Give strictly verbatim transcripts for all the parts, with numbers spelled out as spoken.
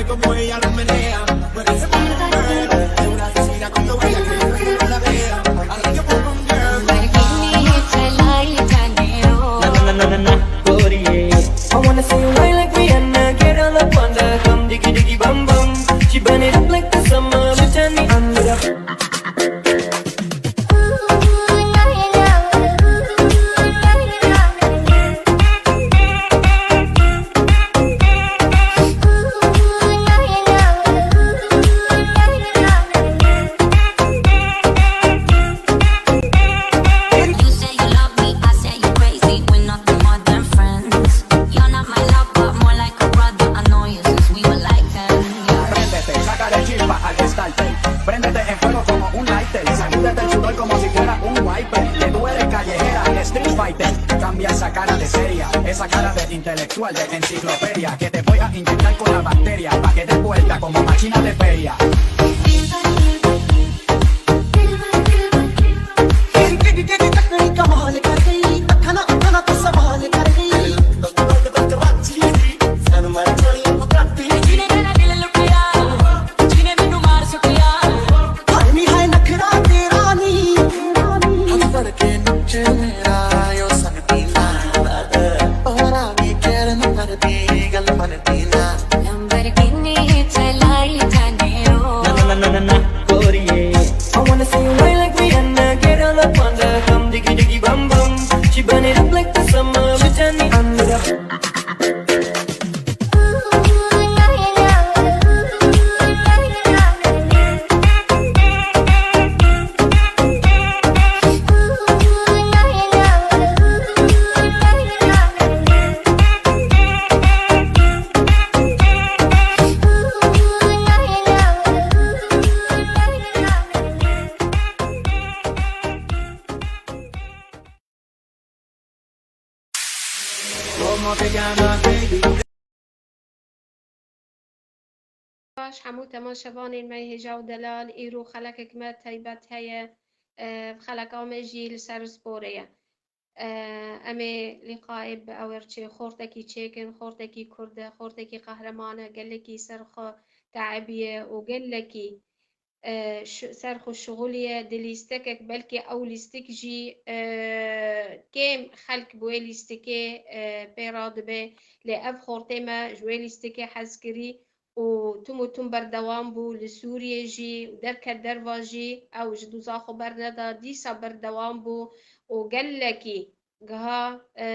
Como ella lo menea, mueve ese cuerpo, es una asesina cuando ella cree que la vea. Arranca por un girl. Na, na, na, na, na, Korea. I wanna see you wine like Rihanna, get all up on the come diggy diggy bum bum. She burn it up like the summer, she turn me under the You say you love me, I say you crazy. We're nothing more than friends. You're not my love, but more like a brother. I know you since we were like ten. Yeah. Préndete, sácale chispa al que está el tape. Préndete en fuego como un lighter. Sacúdete el sudor como si fuera un wiper. Que tú eres callejera y street fighter. Cambia esa cara de seria, esa cara de intelectual de enciclopedia. Que te voy a inyectar con la bacteria. Pa' que des vuelta como máquina de feria. I wanna see you wine like Rihanna, get all up on the come diggy diggy bum bum. She burn it up like the summer, she turn me under the Baş, hemû temaşevanên me hêja û delal, îro xelekek me taybet heye, e, xeleka me jî li ser sporê ye. E, em ê lîqayê bi ew re çê xortekî çêkin, xortekî kurd e, xortekî qehreman e, gelekî ser xwe teebiye û gelekî e, şi-, ser xwe şixuliye, di lîstekek, belkî ew lîstik jî, e, kêm xelk bi wê lîstikê, e, pê radibe, lê ev xortê me ji wê lîstikê hez kirî û tim û tim berdewam bû li Sûriyê jî û derket derva jî ew ji doza xwe berneda, dîsa berdewam bû û gelekî giha, e,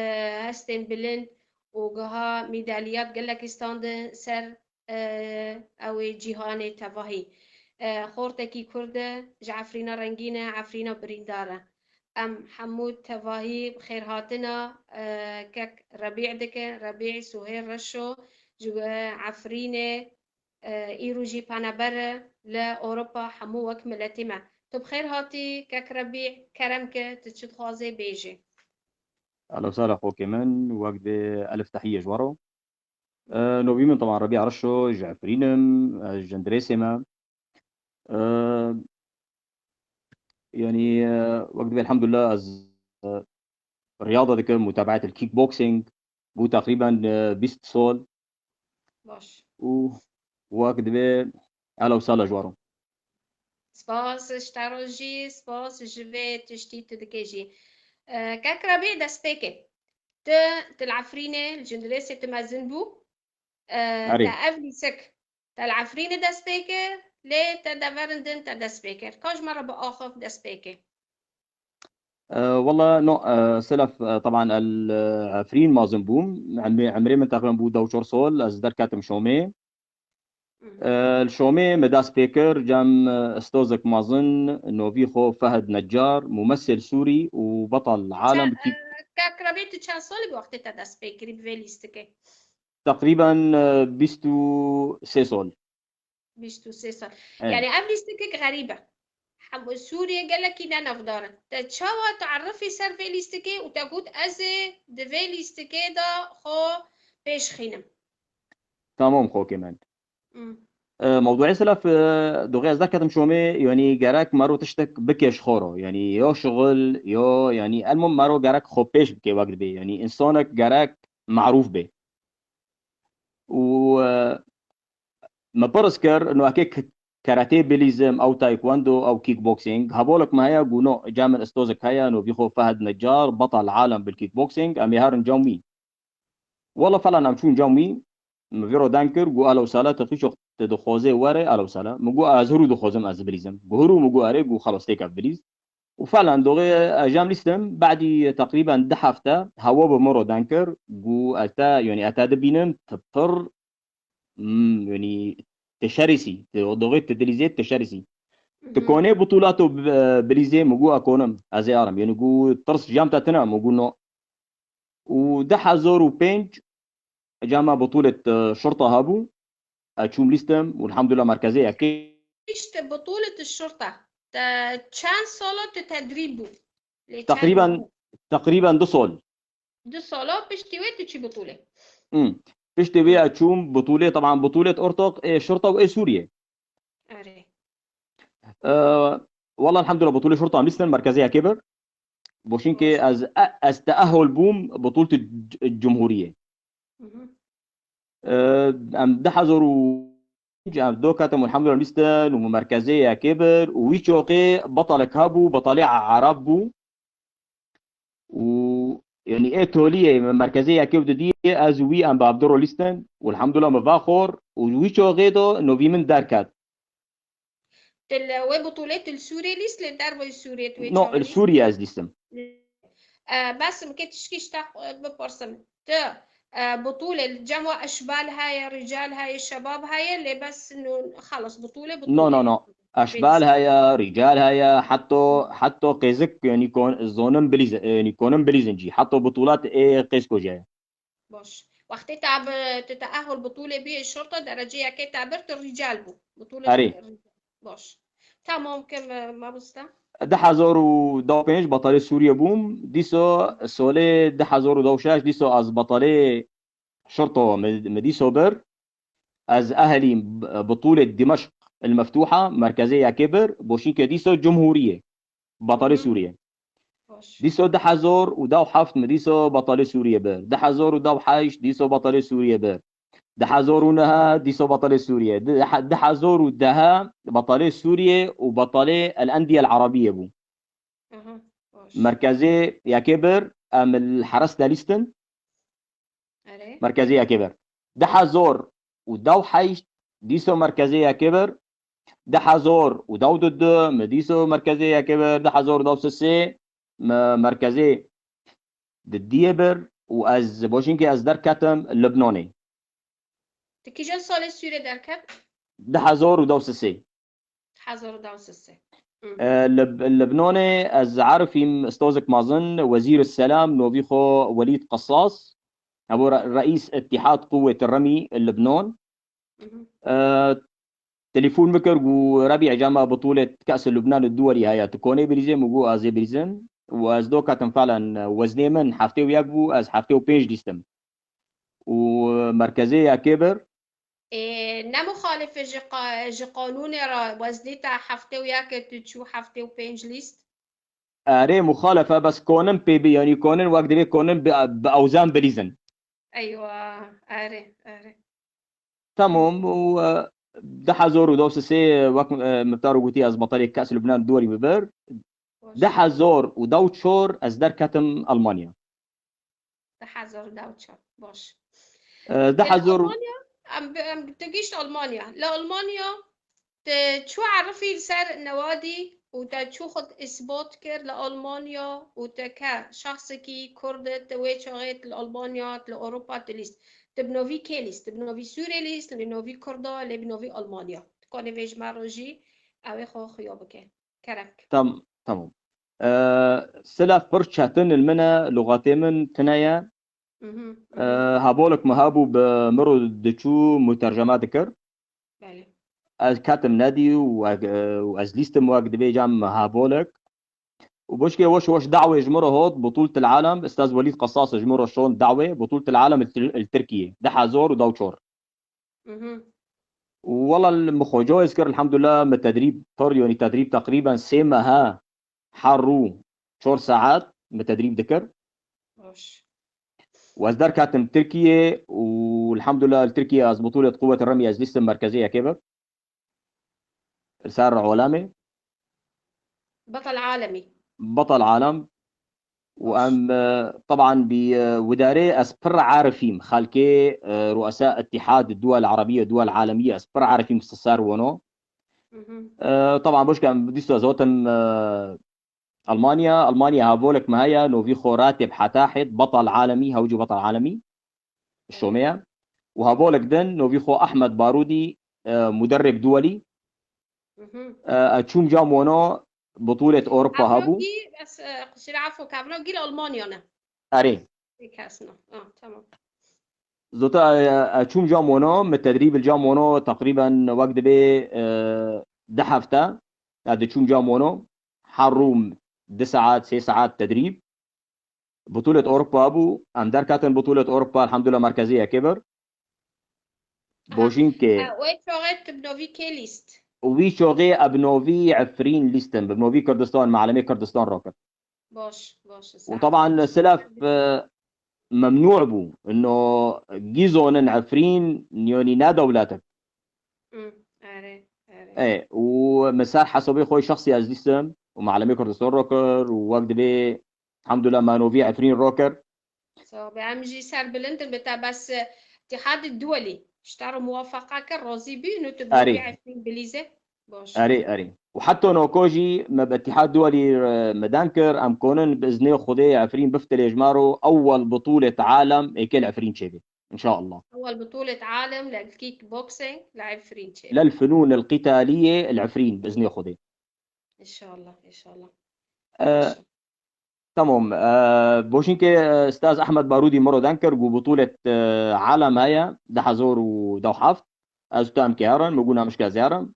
hestên bilind û giha mîdaliyat gelekî standin ser e, ew ê cîhanê tevahî. E, xortekî kurd e, ji Efrîna rengîn e, Efrîna birîndar e. Em hemû tevahî bi xêrhatina, e, kek Rebî dikin. Rebî Suhêl Reşo ji Efrînê, e, îro jî penaber e li Ewropa hemû wek miletî me. Tu bi xêr hatî kek Rebî, kerem ke tu çi dixwazê bêjî. Ehla û sehla xokê min, wek dê elif tehiyê ji we re. E, novî min teban Rebî Reşo, ji Efrîn im, ez ji Cindirêsê me. E, yanî, e, wek divê elhamdulillah ez, e, riyada dikim, mutebeet li kickboxing, bû teqrîben, e, bîst sol. Baş. Û wek divê ehla û sehla ji we re. Spas ji te re jî, spas ji vê tiştî tu dikê jî. E, kek Rebî destpêkê. Tu, tu li Efrînê, li Cindirêsê tu mezin bû. E, Erê. Te ev lîstik, te li Efrînê dest pê kir, lê te deverin din te dest pê kir. Ka ji me re biaxiv dest pê kê. E, wela no, e, selef, e, teban el, e, Efrîn mezin bûm. Emrê, emrê min teqrîben bû deh û çar sol, ez derketim Şomê. E, li Şomê me dest pê kir, cem, e, stozek mezin, novî xwe Fehd Necar, mumessil Sûrî û betal alem. Kek Rebî, tu çend solî bi wextê te dest pê kirî bi vê lîstikê? Teqrîben, e, bîst û sê sol. Bîst û sê sal. Evet. Yani ev lîstikek xerîb e. Hem Sûriye gelekî ne navdar e. Te çawa teerifî ser vê lîstikê û te got ez ê di vê lîstikê de xwe pêş xînim. Tamam xokê min. Hmm. E, mewduê selef, e, doxê ez derketim Şomê, yanî gerek mero tiştek bike ji xwe re. Yanî yo şixul, yo, yanî elmum mero gerek xwe pêş bike wek dibê. Yanî insanek gerek marûf be. Û, e, Me pirs kir, no eke k-, karate bilîzim, ew taekwondo, ew kickboxing. Hevalek me heye, gu no, ca min istozek heye, no vî xwe Fehd Necar, betal alem bil kickboxing, em ê herin cem wî. Wela falan em çûn cem wî, min vî ro deng kir, gu alo sala, te qîço te dixwaze were, alo sala. Min gu ez hirû dixwazim ez bilîzim. Gu hirû min gu erê, gu xelas têke bilîz. Û falan doxê ez cem lîstim, badî teqrîben di hefte, hewa bi min ro deng kir, gu ez te, yanî ez te dibînim, tu pir, mm, yanî tu şerîsî, tu doxê tu dilîzê tu şerîsî. Tu konê butûla tu bi-, bilîzê, min gu ez konim, ez ê arim. Yanî gu tirs cem te tine, min gu no. Û du hezar û pênc cama butûlet, e, şurta hebû. E, çûm lîstim û elhamdulillah merkezê yekê. İşte butûlet şurta. Te çend sala tu tedrîb bû? Lê çend Teqrîben, bû? Teqrîben du sal. Du sala piştî wê tu çî butûlê? Hmm. Piştî wê ez çûm butûlê, taban butûlet ortoq ê şurta û ê Sûriyê. Erê. E, wala elhamdulillah butûlê şurta em lîstin merkezê yekê bir. Boşinkê ez, e, ez teahhul bûm butûltê c-, cumhuriyê. E, em du hezar û pênc em do ketim elhamdulillah lîstin û merkezê yekê bir û wî çoqê betalek hebû, betalê Ereb bû. Û, yanî, ê toliyê me merkezê yekê û didiyê ez û wî em bi hevdiro lîstin û elhamdulillah me va xor û wî çoxê do novî min derket. Til wê butûlê til Sûriyê lîst lê dervayî Sûriyê tu wê No, çaxê li lîst? Sûriyê ez lîstim. E, bes min kê tişkî ji te, e, bipirsim. Tu, e, butûlê li cem we eşbal heye, rîcal heye, şebab heye, lê bes nû xelas butûlê, No, no, butûlê. No. Eşbal heye, rîcal heye, heta, heta qêzik, yanî kon-, zonin bilîz-, yanî konin bilîzin jî. Heta butûlat ê qêzko jî heye. Baş. Wextê te bi, tu teahhul butûlê bî şurta, derecê yekê te bir tu rîcal bû. Butûlê Erê. Rîcal. Baş. Tamam ke me-, mamoste. Du hezar û deh û pênc betalê Sûriyê bûm. Dîsa solê du hezar û deh û şeş dîsa ez betalê şurta me, me dîsa bir. Ez ehlî b-, butûlê Dimeşq el Meftûha, merkezê yekê bir, boşînkê dîsa Cumhuriyê, betalê Hı hı. Sûriyê. Baş. Dîsa du hezar û deh û heft mi dîsa betalê Sûriyê bir. Du hezar û deh û heşt dîsa betalê Sûriyê bir. Du hezar û neh dîsa betalê Sûriyê. Du-, du hezar û deh betalê Sûriyê û betalê El Endiye El Arabiyê bû. Aha, baş. Merkezê yekê bir, em li Heres de lîstin. Erê. Merkezê yekê bir. Du hezar û deh û heşt dîsa merkezê yekê bir. Du hezar û deh û du mi dîsa merkezê yekê bir. Du hezar û deh û sê me-, merkezê didiyê bir û ez boşinkê ez derketim Libnanê. Tu kîjan salê Sûrê derket? Du hezar û deh û sê. Hezar û deh û sê. Hı. E, li, li Libnanê ez erifîm stozek mezin, Wezîr Selam, novî xwe Welîd Qesas. Evo re-, reîs Îtîhad Quwwet Remî Libnan. Hı hı. E, telefon bikir, gu Rebî, cema butûlê Ke'sê Lubnan û duwarî heye. Tu konê birîzê, min gu ez ê birîzim. Û ez do ketim felen, weznê min heftê û yek bû, ez heftê û pênc lîstim. Û merkezê yekê bir. Ê, ne muxalif e ji qa-, ji qanûnê re weznê te heftê û yek e, tu çû heftê û pênc lîst? Erê, muxalif e, bes konin pê bi, yanî konin wek divê konin bi, bi ewzan bilîzin. Eywa, erê, erê. Tamam, û, e, du hezar û deh û sê wek, e, min te re gotî ez betelê Ke'sê Lubnan duwarî bibir. Baş. Du hezar û deh û çar ez derketim Almanya. Du hezar û deh û çar, baş. E, du hezar Li Almanya, em, em, tu gihîşt Almanya. Li Almanya, tu çû erifî li ser newadî û te çû xwe îsbat kir li Almanya û te ke şexsekî Kurd e, te wê çaxê li Almanya, li Ewropa tu lîst. Tu bi novî kê lîst? Tu bi novî Sûrê lîst, bi novî Kurda, lê bi novî Almanya. Tu kanê vê ji me re jî ew ê xwe xuya bike. Kerem. Tam, tamam. Ee, sila pir çetin li min e, luxatê min tune ye. Mhm, Ee, mhm. Hevalek min hebû bi min re diçû muterceme dikir. Belê. Ez ketim nedî û ek-, û ez lîstim wek divê cem hevalek. Û boşkê weş weş dawê ji min re hot, butûl til alem, Ustaz Welîd Qesas ji min re şon dawê, butûl til alem li Tir-, li Tirkiyê. Du hezar û deh û çar. Mhm. Û wela li min xwe cayez kir, elhamdulillah, min tedrîb kir, yanî tedrîb teqrîben sê meha her rû çar saet min tedrîb dikir. Baş. û ez derketim Tirkiye û elhamdulillah li Tirkiye ez butûlet quwet remî ez lîstim merkezê yekê bib. Li ser olamê. بطل عالمي. بطل عالم. û em, e, teban bi, e, widarê ez pir arifîm. Xelkê, e, ruesa Îtîhad Duwel Erebîye, Duwel Alemîye ez pir arifîm ser wono. Mhm. E, teban boşke em dîsto ez hotim, e, Almanya. Almanya hevolek me heye, novî xo Ratib Hetahed, betal alemî, hewcî betal alemî. Şomê ye. Û hevolek din, novî xo Ahmed Barûdî, e, muderrib duwelî. Mhm. E, e, çûm cam wono, butûlet Ewropa hebû. Kî, bes, e, qusura afo, kavno gîl Almanya ne? Erê. Bir kes ne. Ah, tamam. Zota, e, e, çûm cam wono, min tedrîb li cam wono, teqrîben wek dibê, e, di hefte, ya di çûm cam wono, her rû di saet, sê saet tedrîb. Butûlet Ewropa bû, em derketin butûlet Ewropa, elhamdulillah merkezê yekê bir. Bojînkê. E, wê çaxê tu bi novî kê lîst? Wî çaxê eb novî Efrîn lîstin, bi novî Kurdistan, melemê Kurdistan rakir. Baş, baş. û teban silaf, e, memnû bû. Ino gîzonin Efrîn, yonî ne dewletek. Hı, erê, erê. E, û min ser hesabê xwe şexsî ez lîstim û melemê Kurdistan rakir û wek dibê, elhamdulillah, me novî Efrîn rakir. Sabe, em jî serbilind in bi te, bes, e, Îtîhad Duwelî ji te re muwafaqa kir, razî bî, û tu bi Erê. novî Efrîn bilîze. Baş. Erê, erê. Û heta noko jî me bi Îtîhad Duwelî, e, me deng kir, em konin bi iznê Xwedê Efrîn biftilê ji me re û ewwel butûlet alem êkê li Efrîn çêbê. Înşallah. Ewwel butûlet alem li kickboxing li Efrîn çêbê. Lel fenûn el qîtaliyê li Efrîn bi iznê Xwedê. Înşallah, înşallah. E, Tamam. E, boşinkê, e, Staz Ahmed Barûdî min re deng kir, got butûlet, e, alem heye, du hezar û deh heft. Ez tam kerin, min got namişka zerin.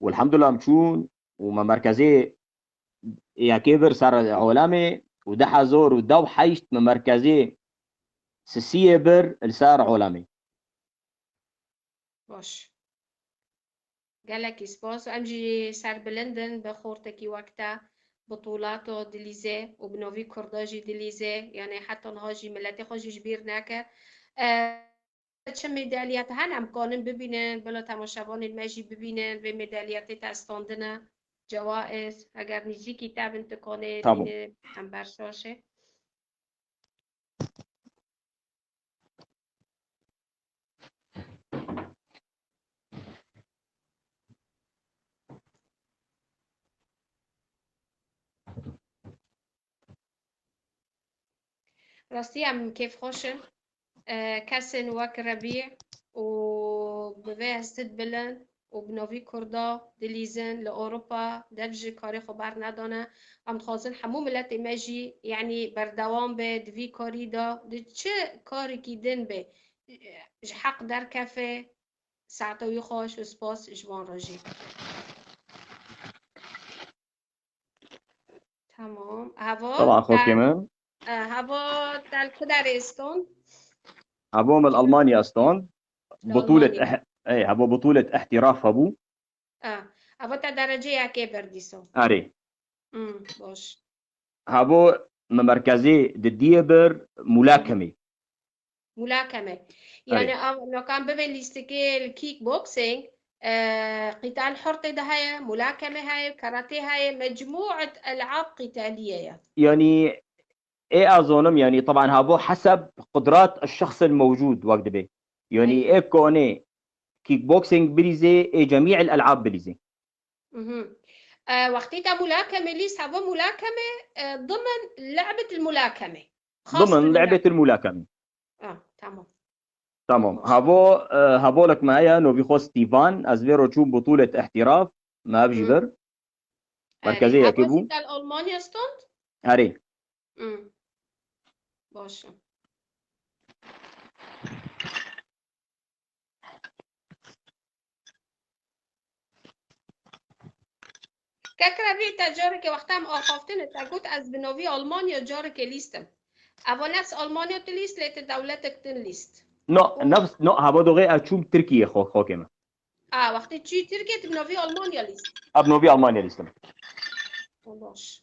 Û elhamdulillah em çûn û me merkezê yekê bir ser olamê û du hezar û deh heşt me merkezê sisiyê bir li ser olamê. Baş. Gelekî spas. Em jî serbilind in bi xortekî wek te, bitûlato dilîze û bi novî Kurda jî dilîze. Yanî heta niha jî miletê xwe jî ji bîr neke. E, çi medaliyat hene em kanin bibînin, bila temaşevanên me jî bibînin, vê medaliyatê te standine, cewaiz, eger nîzîkî te bin tu kanê Tamam. bînin, em ber şaşê. Rastî em kêfxweş in. E, kesên wek Rebî û bi vê hestit bilind û bi novî Kurda dilîzin li Ewropa dev ji karê xwe bernedane. Em dixwazin hemû miletê me jî, yanî berdewam be di vî karî de, di çi karekî din be, ji heq derkefe, saeta wî xweş û spas ji wan re jî. Tamam. Havo, Tamam, xokê min. E, havo te li ku derê stond? Havo min li Almanya stond. Li Butûlet Almanya. eh-, ey, havo butûlet ihtiraf hebû. E, havo te derecê yekê bir dîso. Erê. Hmm, baş. Havo me merkezê di diyê bir mulakemê. Mulakeme. Erê. Yani ev nokan bibê lîstikê li kickboxing, e, qîtal hur tê de heye, mulakeme heye, karate heye, mecmuet el'ab qîtaliye ye. Yani ê azonim yani taban havo heseb qudrat şexs mewcud wek dibê. Yani Erê. ê konê kickboxing bilîzê, ê cemî el el'ab bilîzê. Mhm. E, wextî te mulakeme lîst, havo mulakeme, e, ضمن لعبة الملاكمة. Xas ضمن bi لعبة الملاكمة. Ah, tamam. Tamam. Havo, e, havolek me heye, novî xwe Stîvan, ez vê ro çûm butûlet ihtiraf, me ev jî Hı. vir. Erê, Merkezê yekê havo bû. jî te li Almanya stond? Erê. Hı. Baş e. Kek Rebî, te carekê wexta em axaftin, te got ez bi novî Almanya carekê lîstim. Evo nefs Almanya tu lîst, lê tu dewletek din lîst. No, nefs, no, havo doxê ez çûm Tirkiye xo, xokê me. A, wextê çûyî Tirkiye tu bi novî Almanya lîst. Ev novî Almanya lîstim. Baş.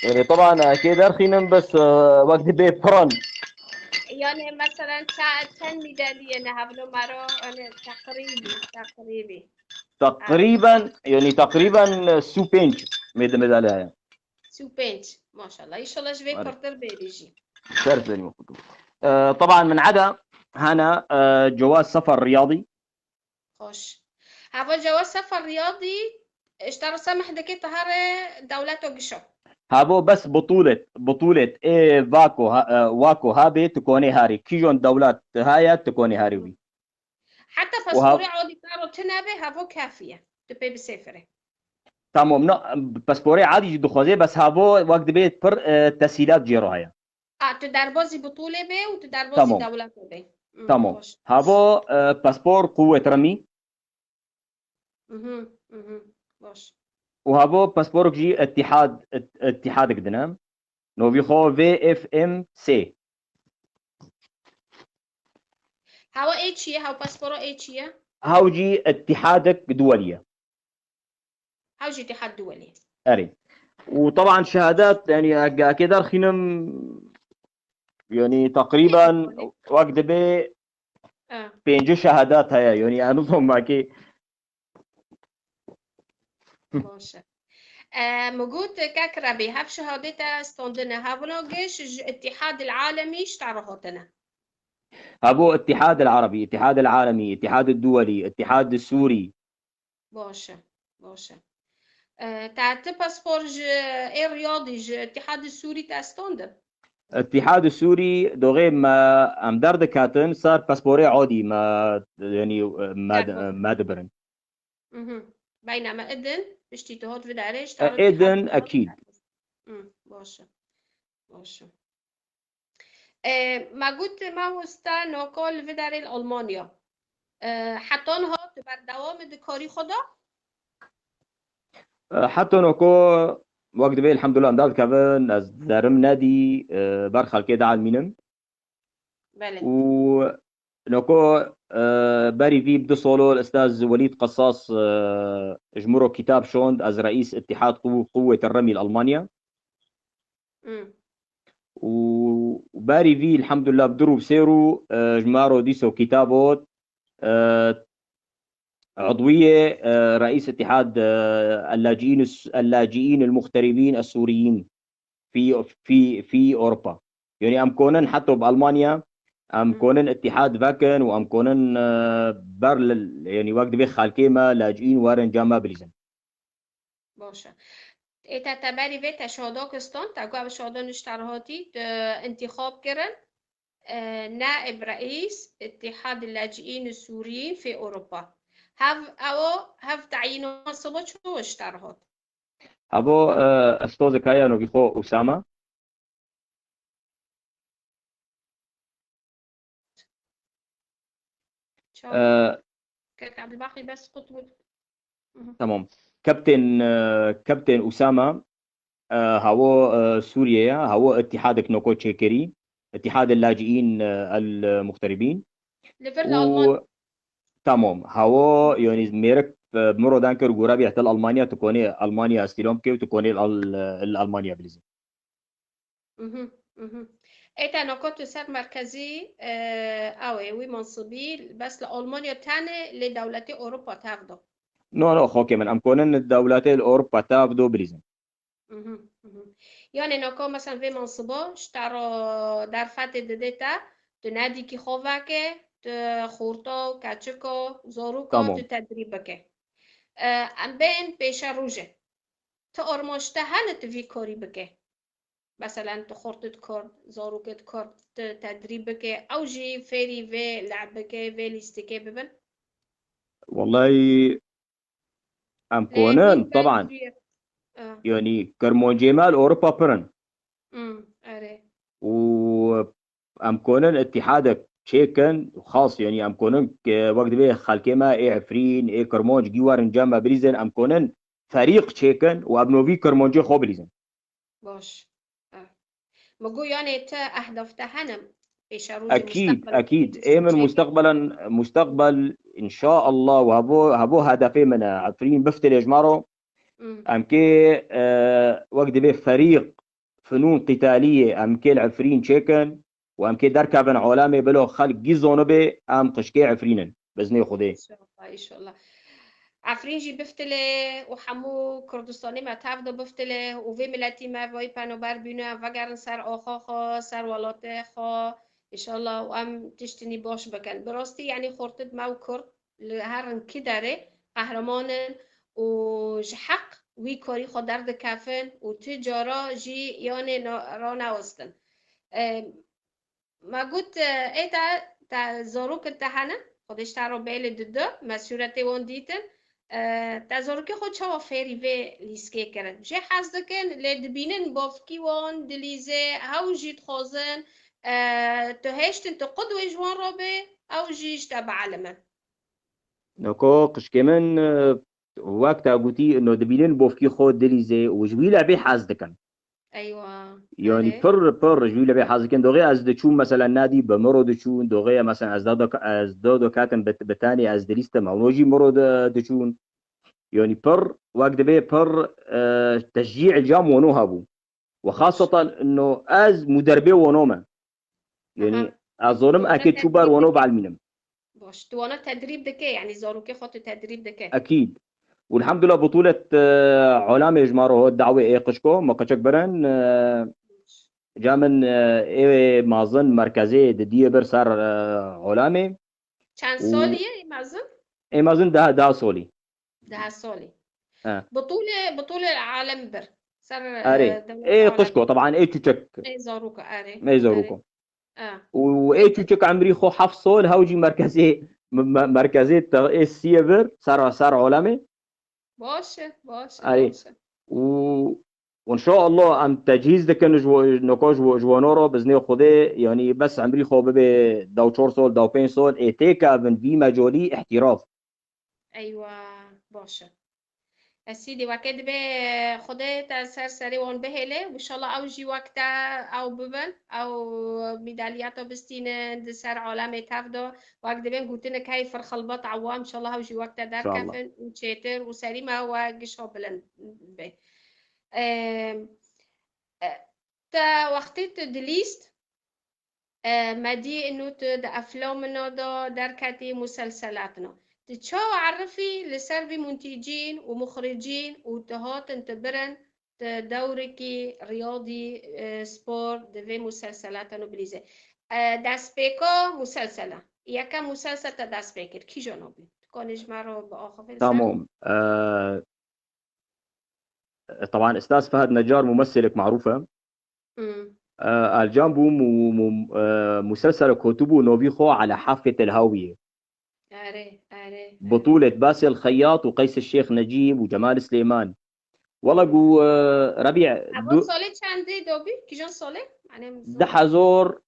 Yani, طبعا, e, kê derxînin, bes, e, wek dibê piran. Yani, mesela, ça-, çend medalye ne hevlo mero, yani, teqrîbî, teqrîbî. Teqrîben, yani, teqrîben, e, sî û pênc med-, medalya heye. Sî û pênc, maşallah. İnşallah ji vê Are. Pirtir bê bijî. Ser serî me xwe. E, طبعا, min eda hene, e, cewaz sefer riyadî. Xoş. Hava cewaz sefer riyadî, işte, semeh dike te here dewleto gişo. Havo bes butûlet, butûlet, ê vako, ha-, e, wako habe tu konê harî. Kîjon dewlet heye tu konê harî wî. Heta Û ha- pasporê odî karo tine be, havo kafiye. Tu pê bisêfire. Tamam, na, pasporê adî jî dixwaze, bes havo wek dibê pir, e, tesîlat jê re heye. A, tu derbazî butûlê be û tu derbazî Tamam. dewlete be. Hmm, Tamam. Baş. Havo, e, paspor quwet remî. Mhm, mhm, baş. Û havo pasporok jî îtîhad, ît-, îtîhadek dine. Novî xwe V F M C. Hawa ê çi ye? Haw pasporo ê çi ye? Haw jî îtîhadek duwelî ye. Haw jî îtîhad duwelî. Erê. Û teban şehadat, yani, eg-, ekê derxînim, yani, teqrîben wek dibê Ah, pêncî şehadat heye, yani, ez nizam ekê. baş e. E, min got, kek Rebî, hev şehadê te standine, hevno giş ji Îtîhad el Alemî ji te re hatine. Habo Îtîhad el Erebî, Îtîhad el Alemî, Îtîhad el Duwelî, Îtîhad el Sûrî. Baş e, baş e. E, te ti paspor ji ê Riyadî, ji Îtîhad el Sûrî te standin? Îtîhad el Sûrî, doxê me, em derdiketin ser pasporê adî me, yani, me, D'accord. me dibirin. Mhm. Beyname idin, piştî tu hot vidarê, ji E, te re idin, Îtîhad ekîd. Hmm, baş e. Baş e. E, me got, mamoste, noko li vidarê li Almanya. E, heta niha tu berdewam di karî xwe de? E, heta noko, wek dibê, elhamdulillah, em derdikevin, ez derim nedî, e, ber xelkê dielmînim. Belê. Û noko, e, berî vî bi du solo Estaz Welîd Qesas, e, ji min re kitab şond, ez reîs Îtîhad Qu-, Quwwet Remî li Almanya. Hmm. Û berî vî, elhamdulillah, bi du rû bi sê rû, e, ji me re dîso kitab ot, e, عضوية، e, reîs Îtîhad, e, el-Laciîn, el-Laciîn el-Muxteribîn es-Sûriyîn fî, fî, fî Ewropa. Yani, em konin heta bi Almanya, em Hı. konin îtîhad vekin û em konin, e, ber li, yani, wek divê xelkê me, laciîn, werin cem me bilîzin. Baş e. Ê te teberî vê te şadak stan, te ku ev şadan ji te re hatî, tu intîxab kirin, e, naib reîs Îtîhad Laciîn Sûriyîn fê Ewropa. Hev, ew, hev teyîna siba çi ji te re hat? Habo, e, estozek heye novî xwe Usama. Çawa? E, Kek Abdulbaqî bes qut bû. Mhm. Tamam. Kaptên, e, Kaptên Usama, e, hawo, e, Sûriye ye, hawo îtîhadek noko çêkirî, Îtîhad el-Laciîn, e, el-Muxteribîn. Li vir li Alman. Tamam. Hawo, yani, mêrik, e, min re dan kir, gora bî heta li Almanya, tu konê Almanya estîlam bikê û tu konê li Al-, li Almanya bilîzî. Mhm, mhm. Ê te noko tu ser merkezî, e, ew ê, wî mansibî, bes li Almanya tenê lê dewletê Ewropa tev do. No, no, xokê min, em konin dewletê li Ewropa tev do bilîzin. Mhm, mhm. Yani noko, mesela, vê mansiba ji te re derfetê dide te, tu nedîkî xwe veke, tu xorta û keçika, zaroka, tamam, tu tedrîb bike. E, em bên pêşerojê. Ti armanc te hene tu vî karî bike? Meselen, tu xortit kurt, zaroket kurt, tu tedrîb bike, ew jî fêrî vê lehbikê, vê lîstikê bibin? Wellahî, em konin, teban. Ah. Yani, kirmancê me li Ewropa pir in. Hmm, erê. Û em konin îtîhadek çêkin, xas, yani, em konin, wek divê xelkê me ê Efrîn, ê Kirmanc gî werin cem me bilîzin, em konin ferîq çêkin û em novî Kirmancê xwe bilîzin. Baş. Ah. Mi got, yani, ti ehdaf te hene pêşerojê? Ekîd, ekîd. Ê min mustaqbelen, mustaqbel, înşaallah, û hebo, hebo hedefê min e. Efrîn biftilê ji me re. Hmm. Em kê, e, wek divê ferîq finûn qîtaliyê em kê li Efrîn çêkin û em kê derkevin olamê, bilo xelk gî zonibê em qişkê Efrîn in. Biznê Xwedê. Înşallah, înşallah. Efrîn jî biftile û hemû Kurdistanê me tev de biftile û vê miletî me vay penober bîne, em vegerin ser axa xwe, ser welatê xwe. Înşallah û em tiştinî baş bikin. Bi rastî, yanî xortê me û Kurd li her rinkî derê qehreman in û ji heq wî karî xwe derdikevin û ti cara jî yanê na-, ranewestin. E, Me got, e, ê te, te zarokên te hene, Xwedê ji te re bêle dide, me sûretê wan dîtin, e, te zarokê xwe çawa fêrî vê lîskê kirin? Jê hez dikin, lê dibînin bavkî wan dilîze, hew jî dixwazin, e, tu hêştin, tu qid wê ji wan re bê, ew jî ji te bielimin. Noko qişkê min, e, wek te gotî, no dibînin bavkî xwe dilîze û ji wî lebê hez dikin. Eywa. Yanî Erê. pir, pir ji wî lebê hez dikin. Doxê ez diçûm, mesela, nadî bi miro diçûn. Doxê, mesela, ez dado, ez dado katim bi, bi tenê ez dilîstim. Hewno jî miro di, diçûn. Yanî pir, wek dibê pir, e, teşcî îlcam wano hebû. Û xasatan no ez muderbê wano me. Yanî Aha. ez zonim Tu wana eke çû ber tedrîb wano dike. Belmînim. Baş. Tu wana tedrîb dike, yanî zarokê xwe tu tedrîb dike. Ekîd. Û elhamdulillah butûlet, e, olamê ji ma re hot dawê ê qişko, me qeçek birin, e, ca min, e, ê mazin merkezê didiyê bir ser, e, olamê. Çend Û solî ye ê mazin? Ê mazin deh, deh solî. Deh solî. He. Butûlê, butûlê alem bir. Ser, Erê. e, dewleta Ê alem. qişko, taban ê çûçek. Ê zaroka, erê. Ê zaroka. Erê. E. Û ê çûçek emrî xwe heft sol, hew jî merkezê, me-, me-, merkezê te-, ê siyê vir, ser, ser olemê. Baş e, baş e, Erê. baş e. Û, û inşallah em tecîz dikin ji wo-, noko ji wo-, ji wano re, biznê Xwedê, yanî bes emrî xwe bibe dew çar sol, dew pênc sol, ê têkevin vî mecolî îhtîraf. Eywa, baş e. Esîdî weke dibe Xwedê te ser serê wan bihêle. Înşallah ew jî wek te ew bibin. Ew mîdalyata bistînin, di ser alemê tev de. Wek dibên gotinek hey firxilbat ewam. Înşallah ew jî wek te Înşallah. derkefin û çêtir û serî me we gişa bilind be. Em, e, Te wextê tu dilîst, e, me dî inu tu di eflamina de derketî muselselatna. Tu çawa erifî li ser vî muntîcîn û muxricîn û tu hatin tu birin, tu dewrekî riyadî, e, spor di vê muselselatan û bilîzê. E, destpêka muselsela. Yekem muselsel te dest pê kir. Kîjan bû? Tu kanî ji me re biaxivî li ser? Tamam. E, طبعا استاذ فهد نجار ممثلك معروف e. Hmm. E, Alcan bû mu, mu, e, muselselek hotibû novî xwe على حافة الهاوية. Erê, erê, erê. بطولة باسل الخياط وقيس الشيخ نجيب وجمال سليمان. Wela gu, e, Rebî, Evo du- salê çendê dobî? Kîjan salê? Yanî, em zor- Deh hezor,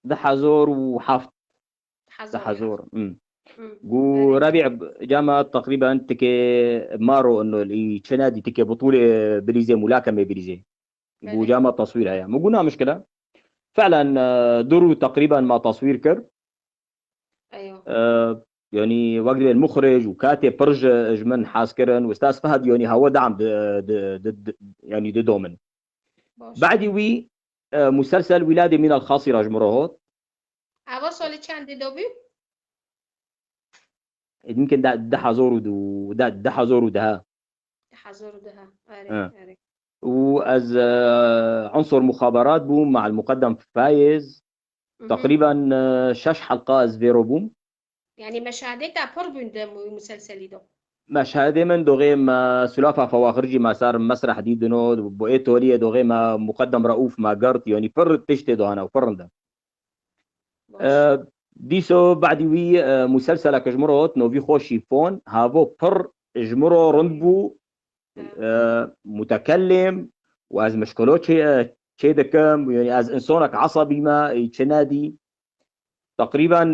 deh hezor û heft. Hezor. Hezor. Hmm. Hmm. Gu Erê. Rebî, cama teqrîben tikê maro ino li çi nadî tikê butûlê bilîzê, mulakemê bilîzê. Gu Erê. cama taswîr heye. Min gu na mişkile. Felen, e, du rû teqrîben ma taswîr kir. Eywa. E, yanî wek dibê muxrij û katê pir ji, ji min hez kirin û Ustaz Fehd yanî hewa dam di, di, di, di, yanî didomin. Baş. Badî wî, e, muselsel Wîladê Mîna Xasî re ji min re hot. Eva salê çendê dobî? Ê, mimkin de, deh hezar û du, de, deh hezar û deh. Deh hezar û deh, erê, He. erê. Û ez, e, unsur muxaberat bûm, مع المقدم Fayez. Mhm. Teqrîben, e, şeş helqa ez vê re bûm. Yanî meşahedê te pir bûn di mu-, muselselî de? Meşahedê min doxê me sulafa Fewaxir jî me ser mesreh dîtino, bo ê toliyê doxê me Muqeddem Reûf me girt, yanî pir tiştê dohane û pir rind e. Baş. E, dîso badî wî, e, muselselek ji min re hot, novî xwe Şîfon, havo pir ji min re rind bû, Hı. e, mutekellim û ez mişkilo çê, çê dikim, yanî ez însanek esebî me, çi nedî. Teqrîben,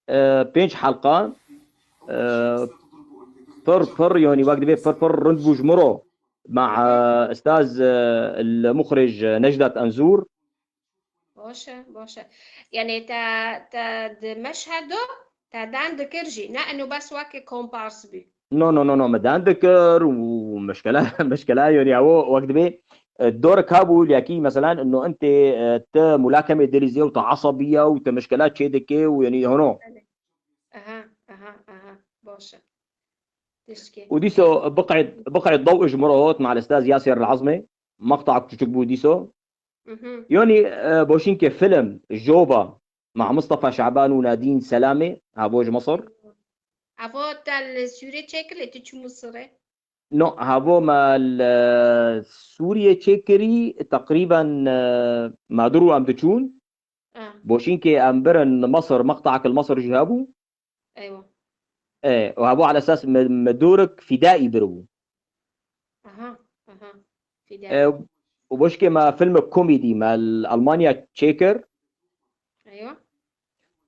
e, pênc helqa, e, pir pir, yanî wek dibê pir pir rind bû ji min re. مع, e, استاذ, e, المخرج Necdet Enzûr. Baş e, baş e. Yanî te, te di meşhedo te deng dikir jî. Ne eno bes weke kompars bî. No, no, no, no, me deng dikir û mişkele, mişkele, yanî ew wek dibê E, dorek hebû, liyekî, meselen, ino intê, e, ti mulakemê dilîzê û ti esabiye û ti mişkela çêdike û, yanî, hino. Belê. Aha, aha, aha. Baş e. Tişkê. Û dîso biqeyd, biqeyd daw ji min re hot, mal Estaz Yasir El Azmê. Maqtak çuçuk bû dîso. Mhm. Yanî, e, boşînkê film, Joba, ma Mustafa Şaban û Nadîn Selamê, habo ji Misir. Havo te li Sûriyê çêkir, lê tu çû Misirê? No, havo me li Sûriyê çêkirî, teqrîben, e, me du rû em diçûn. Ah. Boşînkê em birin Misir, meqtak li Misir jî hebû. Eywa. E, û hebû ala esas me, me dorek fîdaî biribû. Aha, aha. Fîdaî. E, û boşkê me filmek komîdî me li Almanya çêkir. Eywa.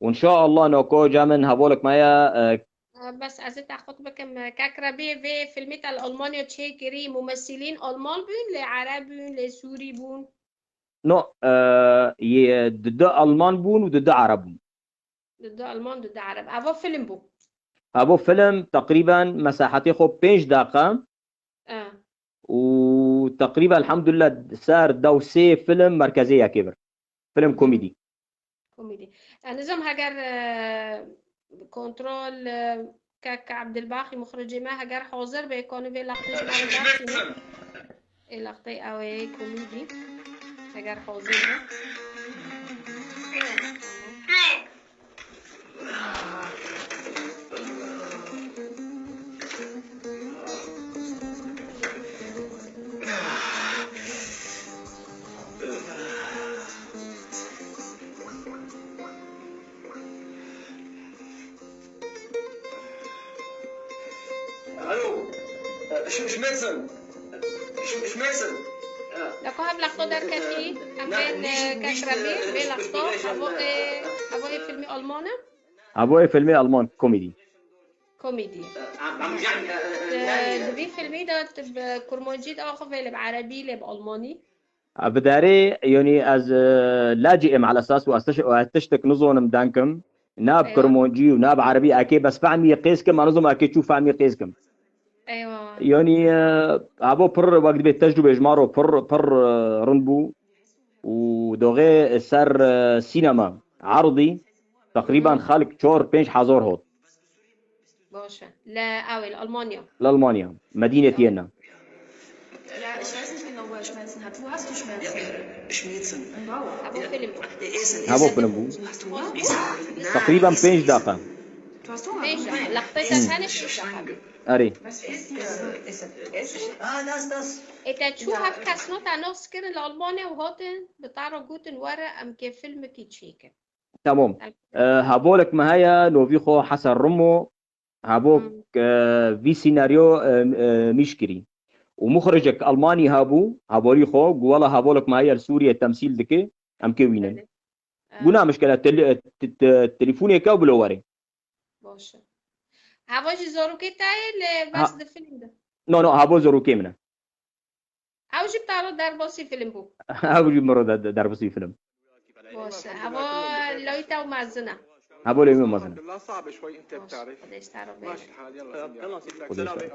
Û inşaallah noko ca min hevolek me ye, e, E, bes ez ê te qut bikim, e, kek Rebî vê filmê te li Almanya çêkirî, mumessilîn Alman bûn, lê Ereb bûn, lê Sûrî bûn? No, e, yê, du, du Alman bûn û du, du Ereb bûn. Du, du Alman, du, du Ereb. Eva film bû? Eva film teqrîben mesahetê xwe pênc deqe. E. Û teqrîben, elhamdulillah, ser dew sê film merkezê yekê bir. Film komîdî. Komîdî. Ez nizam heger, e, kontrol, e, kek Abdilbaxî muxricê me heger hazir be, kanî vê lextê ji me re derxîne. Ê lextê ew ê komîdî. Heger hazir be. Alo. Ş-, Şmêlsin. Ş-, Şmêlsin. Leko hem lexto derketî, hem bên, e, kek Rebî, vê lexto, hevo ê, hevo ê filmê Alman e? Hevo ê filmê Alman, komîdî. Komîdî. E, di vî filmî de tu bi kurmancî diaxivî, lê bi erebî, lê bi almanî? Bi derê, yanî ez, e, lacî êm ala esas û ez tiş-, û ez tiştek nizonim denkim. Na bi Eywa. Kurmancî û na bi erebî, ekê bes fehmî qêz kim, ez nizom ekê çû fehmî qêz kim. Eywa. Yanî, e, havo pir wek dibê tecrûbê ji ma re pir, pir, e, rind bû. Û doxê ser, e, sînema, erdî, teqrîben Hmm. xelk çar pênc hezar hot. Baş e. Li ew ê, li Almanya. Li Almanya. Medînê Tiyenna. Ja, ich weiß nicht genau, wo er Schmerzen hat. Wo hast du Schmerzen? Schmerzen. Havo film bû. Havo film bû. Teqrîben pênc deqa. Pênc deqa. Lextê te Hmm. tenê pênc deqa. Erê. Ê te çû hev kesno te nas kirin li Almanya û hatin bi te re gotin were em kê filmekî çêkin. Tamam. E, hevolek me heye, novî xwe Hesen Rimo, hevok, Hmm. e, vî sînaryo, e, e, nîş kirî. Û muxricek Almanî hebû, hevalî xwe, gu wela hevolek me heye li Sûriyê temsîl dike, em kê wînin. Belê. E. Bûna mişkele tel-, e, t-, t-, telîfonê ke û bilo were. Baş e. Heva jî zarokê te ye lê Ha. bes di film de? No, no, heva zarokê min e. Ew jî bi te re derbasî film bû. Ew jî min re de-, de-, derbasî film. Baş e. Heva lawî te û mezin e. Heva lawî min mezin e. Baş. Xwedê ji te re bê. Xwedê ji te re.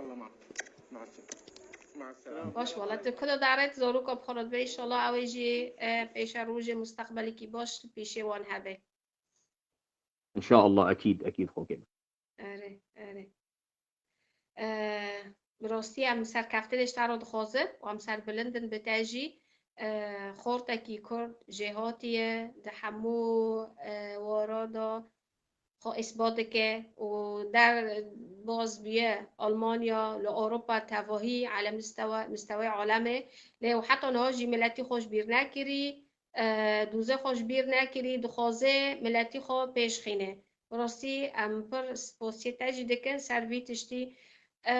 Baş, wela tu kilo daret zaroka bi xwe re dibe, înşallah ew ê jî, e, pêşerojê, mustaqbelekî baş li pêşê wan hebe. Înşallah, ekîd, ekîd xokê. Erê, erê. E, bi rastî em serkeftinê ji te re dixwazin û em serbilind in bi te jî. E, xortekî Kurd jêhatî ye, di hemû, e, wara de xwe îsbat dike û derbas bûye Almanya, li Ewropa tevahî, ele mistewe, mistewê alemê. Lê û heta niha jî miletî xwe ji bîr nekirî. E, dûzê xwe ji bîr nekirî, dixwaze miletî xwe pêş xîne. Bi rastî em pir spasiyê te jî dikin ser vî tiştî. E,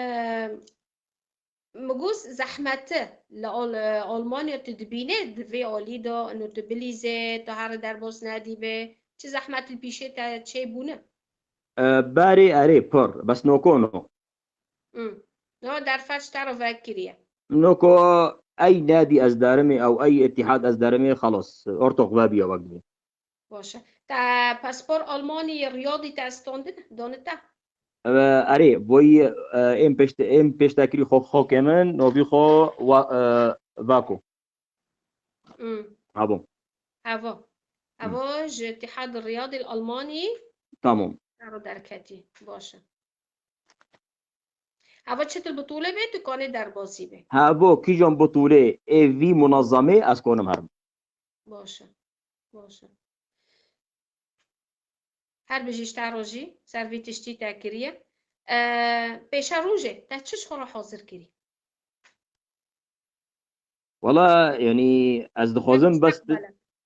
min got zehmet e li Al-, Almanya tu dibîne di vê alî de, ino tu bilîzê, tu here derbas nedîbe, çi zehmet li pîşê te çêbûne? E, berê erê pir, bes noko no. Hmm. No derfet ji te re vekiriye. Noko ey nadî ez derimê ew ey îtîhad ez derimê xelas. Ortox vebiya wek dibê. Baş e. Te paspor Almanî Riyadî te standin, donite? E, erê, boyî, e, êm pêşte-, êm pêştekirî xo-, xokê min, novî xo wa-, e, Vako. Hmm. Habo. Havo. Havo ji Îtîhad Riyadî li Almanî. Tamam. Ser derketî. Baş e. Havo çi til bitûle bê, tu kanê derbasî bê. Habo kîjan bitûlê ê vî munezemê ez konim herim. Baş e. Baş e. Her bijî ji te re jî ser vî tiştî te kiriye. E, pêşerojê te çi ji xwe re hazir kirî? Wala, yanî ez dixwazim bes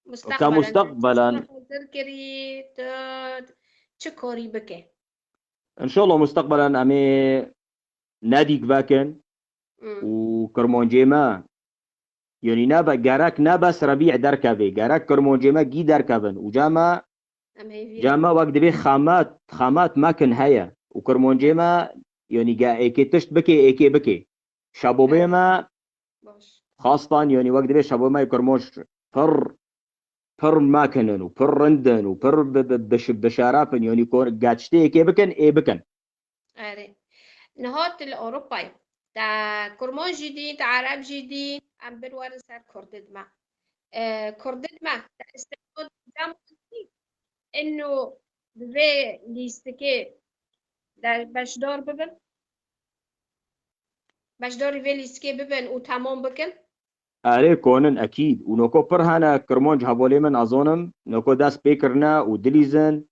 Mustaqbelen. Ka mustaqbelen. Hazir kirî, tu çi karî bike? Înşallah mustaqbelen em ê nedîk vekin Hmm. û kirmancê me, yanî ne be, gerek ne bes Rebî derkevê, gerek kirmancê me gî derkevin û cema Em hêvî. Cema wek dibê xemat, xemat mekin heye û kirmancê me, yanî ge êkê tişt bike, êkê bike. Şebobê me Baş. xastan, yanî wek dibê şebobê me yê kirmanc pir, pir mekin in û pir rind in û pir bi, bi, bi, bi şeref in, yanî ko-, ge tiştê êkê bikin, ê bikin. Erê. Niha tu li Ewropayê. Te kurman jî dî, te ereb jî dî, em bin werin ser kurdid me. E, kurdid me, te îstixdam cem ino bi vê lîstikê de beşdar bibin? Beşdarî vê lîstikê bibin û temam bikin? Erê konin ekîd. Û noko pir hene kirmanc hevalê min azonim, noko dest pê kirine û dilîzin.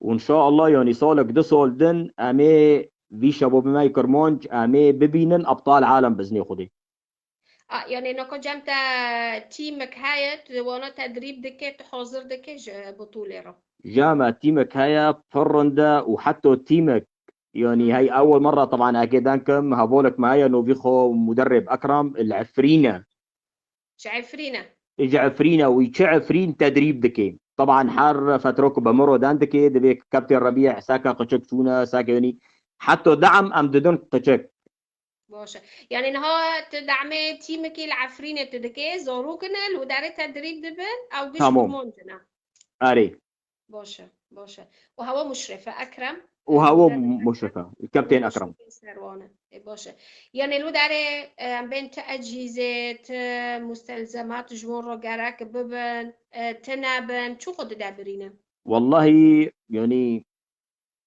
Û înşaallah, yanî salek du sal din em ê vî şebabê me yê kirmanc em ê bibînin ebtal alem biznê Xwedê. A, yanî noko cem te tîmek heye, tu wana tedrîb dike, tu hazir dike ji butûlê re? Cem me tîmek heye, pir rind e û heta tîmek, yanî hey ewil merra teban eke denkim, hevalek me heye, novî xwe Muderrib Ekrem, li Efrîn e. Ji Efrîn e? Ji Efrîn e, wî çi Efrîn tedrîb dike. Teban her fetrok bi miro den dike, divê keptê Rebî seke qiçik çûne, seke yanî heta dam em didin qiçik. Baş e. Yanî niha tu demê tîmekî li Efrînê tu dikê, zarok in, li wê derê tedrîb dibin, ew giş Tamam. Kurmanc in e? Erê. Baş e, baş e. Û hewa Muşrefe Ekrem? Û hewa Muşrefe Muşrefe, Keptên Ekrem. Muşrefe Serwan e. E, baş e. Yanî li wê derê, e, em bên ti ecîzê, ti mustelzemat ji wan re gerek bibin, e, ti nebin, çi xwe dide birîne? Wallahî, yanî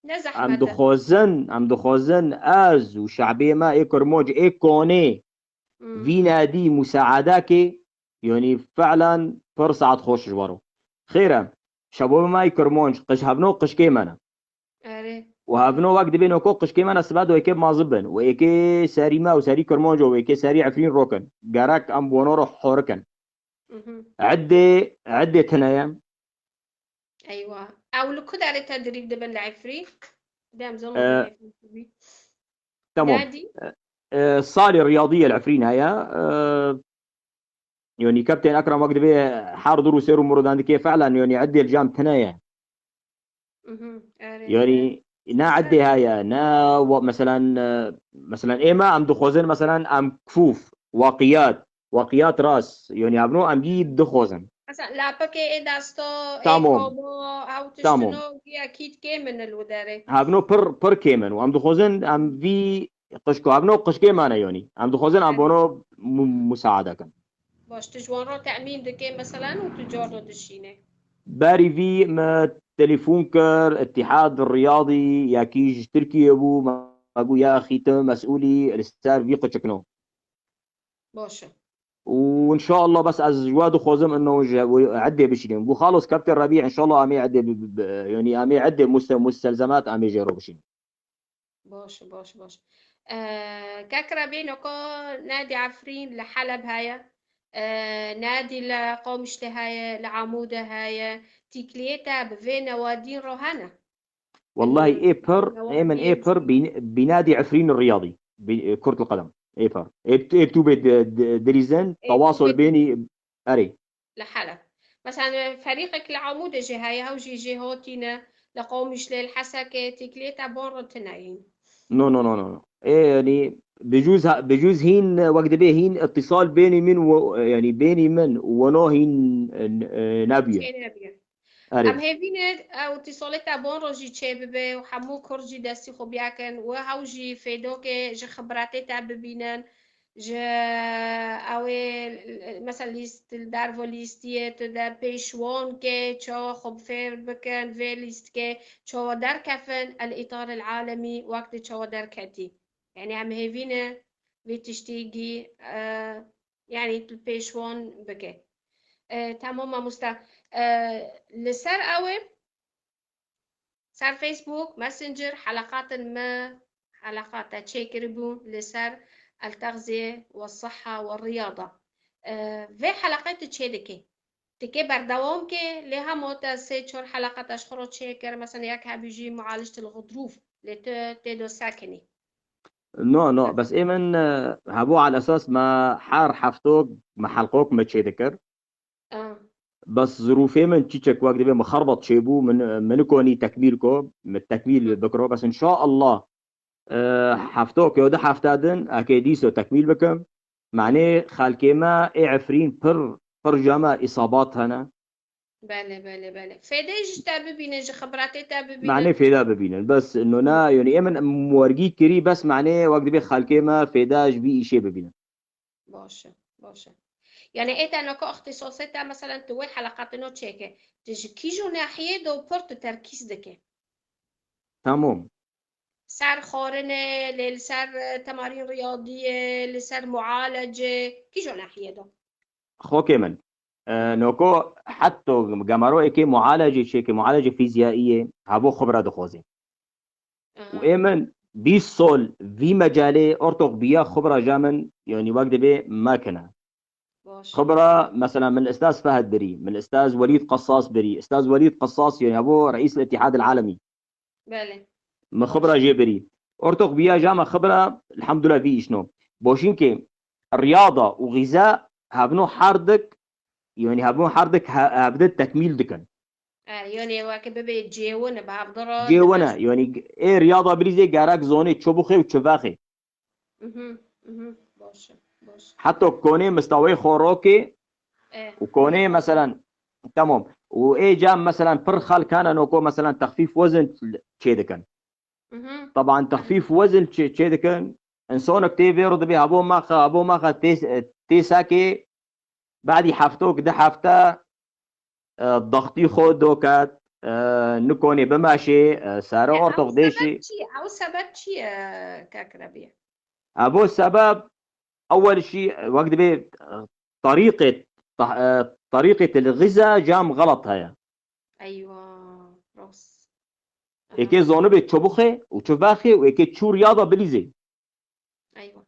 Ne em zehmet e. dixwazin, em dixwazin ez û şehbê me ê Kurmanc ê konê Hmm. vî nedî musaedekê, yanî fi'len pir saet xweş ji waro. Xêr e, şebabê me yê Kurmanc, qiş hevno qişkê me ne. Erê. Û hevno wek dibê noko qişkê me ne sibe do êkê mazib bin. Û êkê serî me û serî Kurmanc û êkê serî Efrîn rokin. Gerek em bi wana re horikin. Mhm. Eddê, eddê tine ye. Eywa. Ew li ku derê tedrîb dibin li Efrîn? Dem zon Ee, Efrîn. Tamam. Nadî? Ee, salê riyadî ye li Efrîn heye. Ee, yanî Keptên Ekrem wek dibê her dur û sêr û mirodan dikê fi'len, yanî eddê li cem tine ye. Mhm, erê. Yanî ne eddê heye, ne wa-, meselen, e, meselen ê me em dixwazin, meselen em kufûf, waqiyat, waqiyat ras, yanî hevno em gî dixwazin. Mesela lapikê ê desta, ê Tamam. kaba, ew Tamam. tiştino, giya kît kêm in li wê derê. Hevno pir, pir kêm in û em dixwazin em vî qişko, hevno qişkê me ne yanî. Em dixwazin em Erê. bono mu-, musaade kin. Baş, tu ji wan re temîn dikê, meselen, û tu car re dişînê. Berî vî me telefon kir, Îtîhad Riyadî, yekî ji Tirkiyê bû, me got, ya exî tu mesûlî li ser vî qiçikno. Baş e. Û înşaallah bes ez ji we dixwazim ino ji eddê bişînim. Got, xalos Keptê Rebî, înşaallah em ê eddê bi, bi, bi, yanî em ê eddê muste-, mustelzemat em ê jê re bişînin. Baş, baş, baş. Ee, kek Rebî, noko nadî Efrîn li Heleb heye, ee, nadî li Qamişlê heye, li Amûde heye, tîkliyê te bi vê newadîn re hene? Wallahî ê pir, ê min ê pir bîn-, bînadî Efrîn Riyadî. Bi-, e, Kurt li Qedem. Ê pir. Ê, ê tûbê di-, di-, dilîzin, Ê tewasol tûbê bênî, erê. Li Heleb. Mesela, ferîqek li Amûdê jî heye, ew jî jê hatîne, li Qamişlê, li Hesekê, tîkliyê te bar re tine yîn. No, no, no, no, no. Ê, yanî, bijûz ha-, bijûz hîn, wek dibê hîn îtîsal bênî min û, yanî, bênî min û weno hîn, e, e, nebûye. Çê nebûye. Erê. Em hêvî ne, ew îtîsalê te ban re jî çê bibe û hemû kur jî destî xwe biyakin û hew jî fêdokê ji xibretê te bibînin. Ji ew ê, mesela lîst, li dervo lîstiyê tu de pêşwan ke, çawa xwe bi fêr bikin, vê lîstikê çawa derkefin, el îtar el alemî wek di çawa derketî. Yani em hêvî ne vê tiştî gî, e, yani tu pêşwan bike. E, tamam mamoste. E, li ser ew ê, ser Facebook, Messenger, heleqatên me, heleqate çêkiribû li ser el-texziye we siha we riyada. E, vê heleqê tu çê dikê. Dikê berdewam kê, lê hema te sê çar heleqate ji xwe re çêkir, mesela yek hebî jî mualict el-xudrûf, lê tu tê do sekinî. No, no, bes ê min, e, hebû al esas me her heftok me helqok me çê dikir. Ah. Bes zirûfê min çiçek wek divê mixerbat çêbû, min, min nikonî tekmîl ko, min tekmîl Hı. bikiro, bes inşaallah, e, heftok yo du hefta din, eke dîso tekmîl bikim. Manê xelkê me ê Efrîn pir, pir jame îsabat hene. Belê, belê, belê. Fêdê ji te bibînin, ji xibretê te bibînin. Manê fêda bibînin. Bes nona, Hı. yani ê min wergî kirî, bes manê wek divê xelkê me fêda ji vî îşê bibînin. Baş e, baş e. Yani ê te naka ixtisasê te, meselen tu wê heleqatino çêke. Tu ji kîjo nahiyê do pir tu terkîz dike? Tamam. Ser xwarinê, lê li ser, e, temarîn riyadiyê, li ser mualecê, kîjo nahiyê do? Xokê min. E, noko hetto gemaro êkê mualecê çêke, mualecê fîzyaiyê, hebo xibra dixwazê. Aha. Û ê min bîst sol vî mecalê ortoq biya xibra ja min, yani wek dibê makine. Baş. Xibra, mesela min Estaz Fehd birî, min Estaz Welîd Qessas birî. Estaz Welîd Qessas, yani hebo reîs el-Îtîhad el-Alemî. Belê. Min xibra jê birî. Ortoq biya ja me xibra, elhamdulillah vî îşno. Boşînkê riyada û xîza hebno herdik, yani hebno herdik he-, hevdi tekmîl dikin. E, yani weke bibe cêwin, bi hevdi re Cêwine, dibe. Yani ê riyada bilîzê gerek zonê çi bixê û çi vexê. Mhm, mhm, baş e, baş e. Heta konê mistawê xorokê E. û konê, meselen, tamam. Û ê cam, meselen, pir xelk hene noko, meselen, texfîf wezin çê dikin. Mhm. Taban texfîf wezin çê, çê dikin. Însanek tê vê ro dibê hebo maxa, hebo maxa tê, tê sekê, badî heftok, di hefte, e, daxtî xwe doket, e, nikonê bimeşê, e, sere E, ortoq ew dêşî. Sebeb çi ye? Ew sebeb çi ye, kak Rebî? Ebo sebeb, ewel şî, wek dibê, e, terîqê, tah-, e, terîqê til xiza cam xelat heye. Eywa, rast. Aha. Êkê zonibê çi bixê û çi vexê û êkê çû riyada bilîzê. Eywa.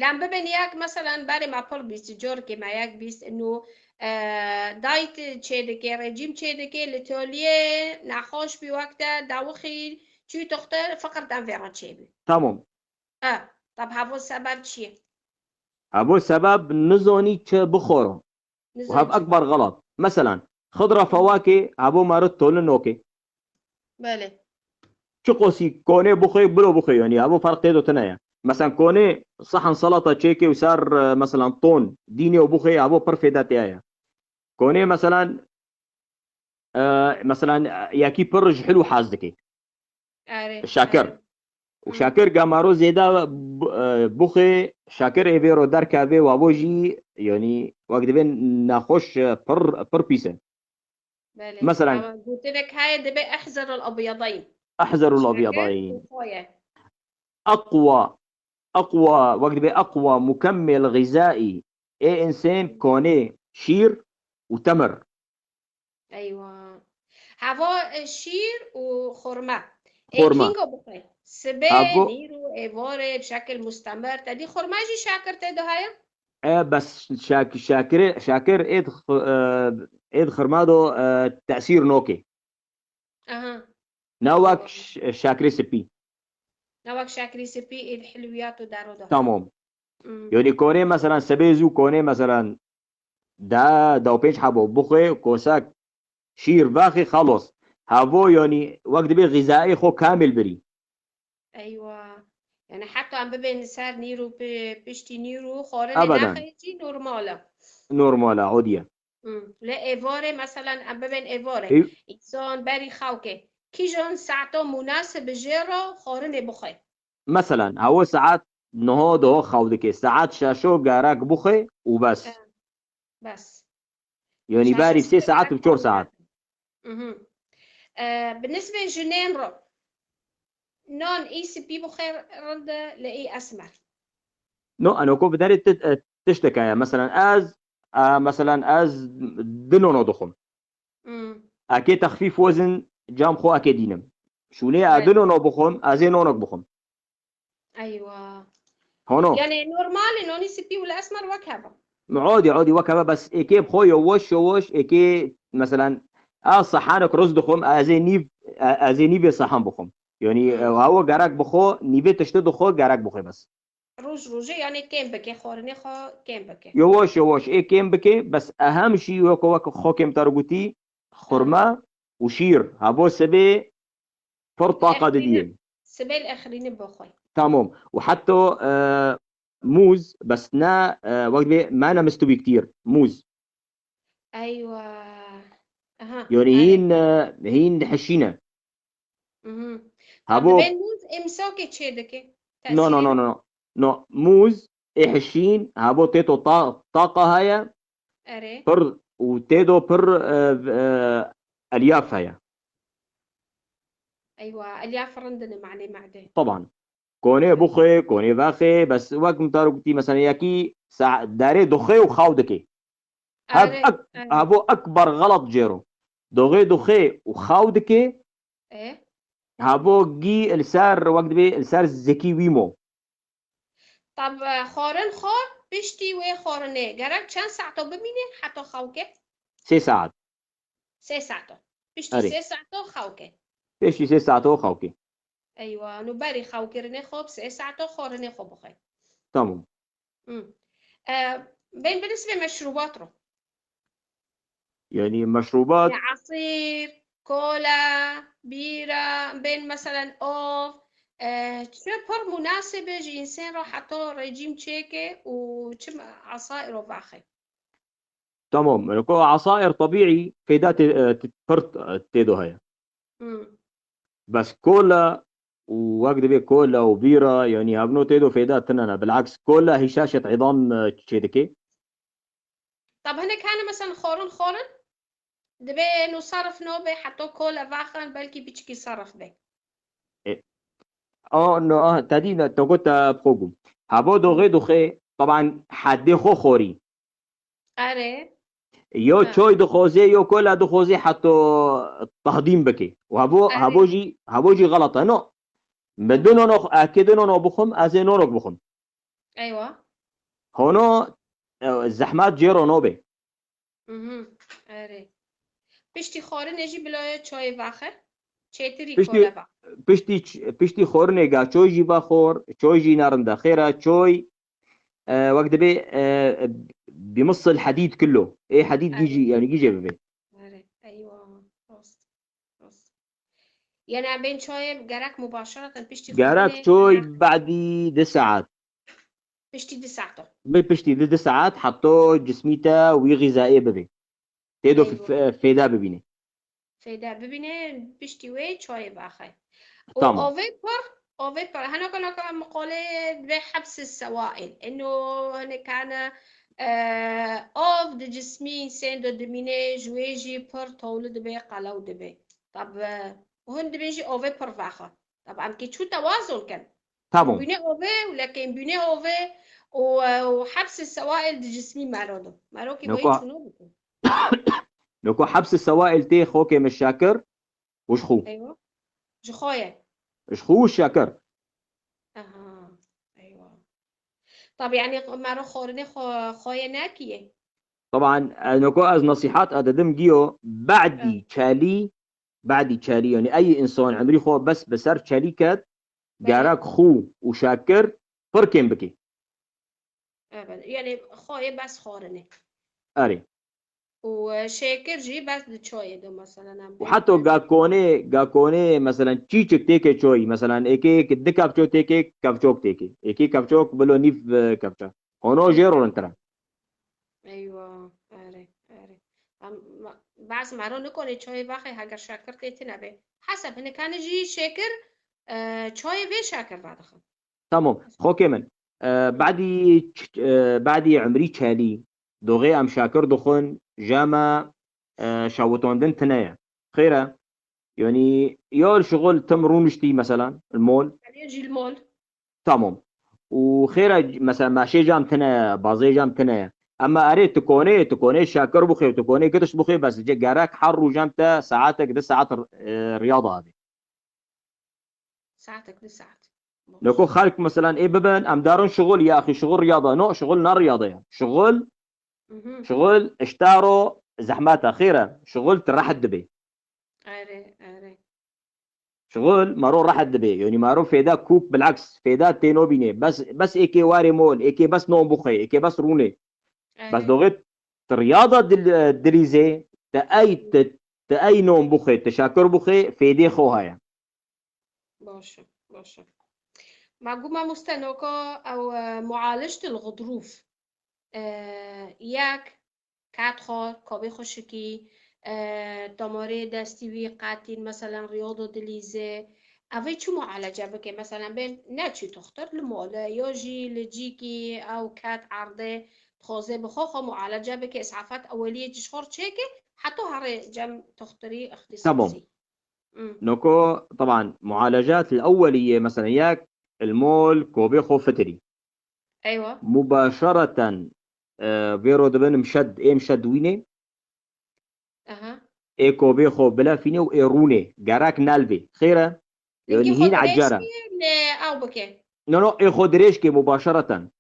Lem bibin yek, meselen, berê me pir bîst, corkê me yek bîst, inu, e, dayt çê dike, rejîm çê dike, li toliyê nexweş bî wek te, dawixî, çû toxtir, fiqir dem vê re çêbî. Tamam. E, tab hevû sebeb çi ye? Hevû sebeb nizanî çi bixwaro. Û hev ekber xelat. Meselan, xidra fewakê, hevû meri tolin okê. Belê. Çi qosî konê bixwê, bilo bixwê, yani, hevû ferq tê do tine ye. Meselan, konê sahan salata çêkê û ser, e, meselan, ton, dînê û bixwê, hevû pir fêda tê ye. Konê, meselan, e, meselan, e, yekî pir ji hilû hez dike. Erê, Şakir. Erê. Û Hı. Şakir gamaro zêde b-, e, buxê, Şakir ê vê ro derkeve, wabo jî, yani, wek dibê nexweş, e, pir, pir pîs e. Belê. Mesela. Ama gotinek heye dibê ihzerul abyadayn. Ihzerul Şakir abyadayn. û xwe ye. Aqwa, aqwa, wek dibê aqwa mukemmel xizaî ê însan konê şîr û temir. Eywa. Heva, e, şîr û xurma. Ê, Xurma. Kîngo bixwe? Sibê, Havo- nîro, êvarê, bi şekil mustemir. Te dî xurma jî Şakir tê de heye? E, bes Şak-, Şakirê, Şakir êd xu-, e, êd xurma do, e, tesîr nokê. Aha. Ne wek Tamam. ş-, Şakirê sipî. Ne wek Şakirê sipî êd hilwiyat û dero de. Tamam. Hmm. Yani konê, meselan, sebê zû konê, meselan, da, da û pênc hebo bixwê, kosek şîr vexê, xelos. Havo, yani, wek dibê xîzayê xwe kamil birî. Eywa. Yani, heta em bibên ser nîr û pi-, piştî nîr û xwarinê Ebeden. naxê jî normal e. Normal e, o diye. Hmm. Lê êvarê, meselan, em bibên êvarê. Ê- Însan berî xewkê. Kîjan saeta munasib jê re xwarinê bixwe? Meselan, havo saet niho diho xew dike. Saet şeşo gerek bixwe û bes. E, bes. Yanî Şeş berî sê saet û çor saet. Mhm. E, bi nisbê jinên re non î spî bixwe rind e li î esmer. No, eno ku bi derê ti-, e, tiştek heye. Meselen ez, e, meselen ez di nono dixwim. Hmm. Ekê texfîf wezin cam xwe ekê dînim. Şûlê ez Evet. di nono bixwim, ez ê nonok bixwim. Eywa. Hono. Yani normal e, nonî spî û li esmer wek hebe. Odî, odî wek hebe, bes êkê bi xwe yavaş yavaş, êkê, meselen, ez sehanek ruz dixwim, ez ê nîv, e, ez ê nîvê sehan bixwim. Yani, Hmm. e, ew gerek bixwe, nîvê tiştê dixwe, gerek bixwe bes. Roj rojê, yani kêm bike, xwarinê xwe kêm bike. Yavaş yavaş ê kêm bike, bes ehem jî wek, wek xwe kêm te re gotî, xurma û şîr. Hebo sibê pir taqa didiyê. Sibê li exirînê bixwe. Tamam. Û heta, e, mûz, bes ne, e, wek dibê me ne mistûbî kitîr. Mûz. Eywa. Aha, Yani erê. hîn, e, hîn hişîne. Mhm. Habo. Dibê mûz imsakê çê dike. No, no, no, Tesîrê no, no. No, mûz ê hişîn, habo tê to ta-, taqa heye, Erê. pir û tê do pir, e, e, elyaf heye. Eywa, elyaf rindine manê made. Taban. Konê bixwe, konê vexê, bes wek min te re gotî, mesela yekî sa-, derê dixwe û xaw dike. Hev Erê, ek-, erê. Havo ekber xelat jêro. Doxê dixwe û xaw dike. E? Havo gî li ser, wek dibê li ser zikî wî mo. Tab, e, xwarin xwar, piştî wê xwarinê gerek çend saeto bimîne heta xew ke? Sê saet. Sê saeto. Piştî Erê. sê saeto xew ke. Piştî sê saeto xew ke. Eywa, no berî xewkirinê xwe bi sê saeto xwarinê xwe bixwe. Tamam. Hmm. E, bên binisbê meşrûbat ro. Yani meşrûbat. Yani asîr, kola, bîra, bên meselen ov, e, çi pir munasib e ji însan re heta rejîm çêke û çi me-, asaîr ro vaxe. Tamam. Yani ko asaîr tebîî feyda tê, e, tê, pir, e, tê do heye. Hmm. Bes kola û wek dibê kola û bîra, yani hevno tê do feyda tine ne. Bilaks kola hişaşet îdam, e, çê dike. Tab hinek hene mesela xwarin xwarin, dibê no sarif no be heta kola vaxan belkî biçikî sarif be. E, a, no, a, tedî ne, to got te bi xwe gum. Havo doxê doxê, taban heddê xwe xorî. Erê. Yo Ha. çoy dixwazê, yo kola dixwazê heta tahdîm bike. Û havo, Erê. havo jî, havo jî xelat e, no. Me Hı. du nono, eke du nono bixwim, ez ê nonok bixwim. Eywa. Hono, e, zehmet jê ro nobe. Mhm, erê. Piştî xwarinê jî bila ye çayê vaxe. Çêtirî Piştî, koleva. piştî ç-, piştî xwarinê ga çoy jî va xor, çoy jî narind e. Xêra çoy, e, wek dibê, e, bi misl hedîd kilo. Ê hedîd Erê. gîjî, yani gîjê bibe. Erê, eywa. Rast. Rast. Yani em bên çayê gerek mubaşereten piştî Gerek xwarinê çoy gerek badî di saet. Piştî di saeto. Bi piştî di, di saet heta cismî te wî xîzayê bibe. Tê do Eywa. f-, f-, fêda bibîne. Fêda bibîne, piştî wê çayê vaxe. Û Tamam. avê pir, avê pir. Hena kana ka miqalê dibê hebs sewail. Eno hinek hene, e, av di cismî însan de dimîne, ji wê jî pir tawli dibe, qelew dibe. Tab, e, hûn dibê jî avê pir vaxe. Tab em kê çû tewazun kin. Tamam. Bîne avê û lekên bîne avê û, e, û hebs sewail di cismî mero de. Mero kî Noko bayî çûno bikin. Noko hebs sewail tê xokê min şakir û ji xû. Eywa. Ji xwe ye. Ji xû û şakir. Aha. Eywa. Tabi yani mero xwarinê xwe, xwe ye nekiye. Taban, e, noko ez nasihat e dedim giyo, badî Evet. çalî, badî çalî, yani ey insan emrî xwe bes bi ser çalî ket, Belê. gerek xû û şakir pir kêm bike. Evet, yani xwe ye bes xwarinê. Erê. Û, e, şêkir jî bes di çayê de, meselen, em Û bê heta bê. ga konê, ga konê, meselen, çîçik têke çoyî, meselen, êkê di kevço têke, kevçok têke. Êkê kevçok bilo nîv, e, kevçe. Hono jê rolintir e. Eywa, erê, erê. Em, ma-, bazı mero nikone çayê vaxê heger şakir tê tine be. Heseb, hinek hene jî şêkir, e, çayê vê şakir vadixin. Tamam. Xokê min. e, badî, e, badî umrî çelî, doxê em şakir dixwin, jama, e, şawitandin tine ye. Xêr e? Yanî, ya şixul tim rûniştî, meselan, li mol. Yanî jî li mol. Tamam. Û xêr e, mesela, meşê cam tine ye, bazê cam tine ye. Ema erê, tu konê, tu konê şakir bixwê, tu konê gitiş bixwê, bes ce gerek her rû cam te saetek, di saet, e, riyada abê. Saetek, di saet. Leko xelk, meselan, ê bibin, em darin şixul, ya axî şixul riyada. No, şixul ne riyada ye. Şixul, Mhm. şixul, iştaro, zehmet e, xêr e. Şixul tu rehet dibê. Erê, erê. Şixul maro rehet dibê. Yanî maro fêda kûk, bileks, fêda tê nobînê. Bes, bes êkê warê mol, êkê bes non bixwê, êkê bes rûnê. Bes Erê. doxê tu riyada dil-, dilîzê, te ey, te, te ey non bixwê, te şakir bixwê, fêdê xo heye. Baş e, baş e. Ma gu mamoste, noka ew, e, mualic til xudrûf. E, yek, ket xwe, kabê xwe şikî, e, damarê destî wî qetîn, meselan, riyado dilîze. Ev ê çi mualece bike? Meselan, bên neçî toxtir li mol e, ya jî li cîkî ew ket erdê dixwaze bi xwe xwe mualece bike, îsafet eweliyê ji xwe çêke, heta herê cem toxtirî Tamam. îxtîsasî. Hmm. Noko, taban, mualecat el ewweliye, mesela, yek, el mol, kobê xo fitirî. Eywa. Mubaşereten, e, vêro dibin mşed, ê mşed wînê. Aha. Ê kobê xo bilefînê û ê rûnê. Gerek nelvê. Xêr e? Yanî Lingî xwe hîn dirêj ecere. Kê, ne ew bike. No, no, ê xo dirêj kê mubaşereten.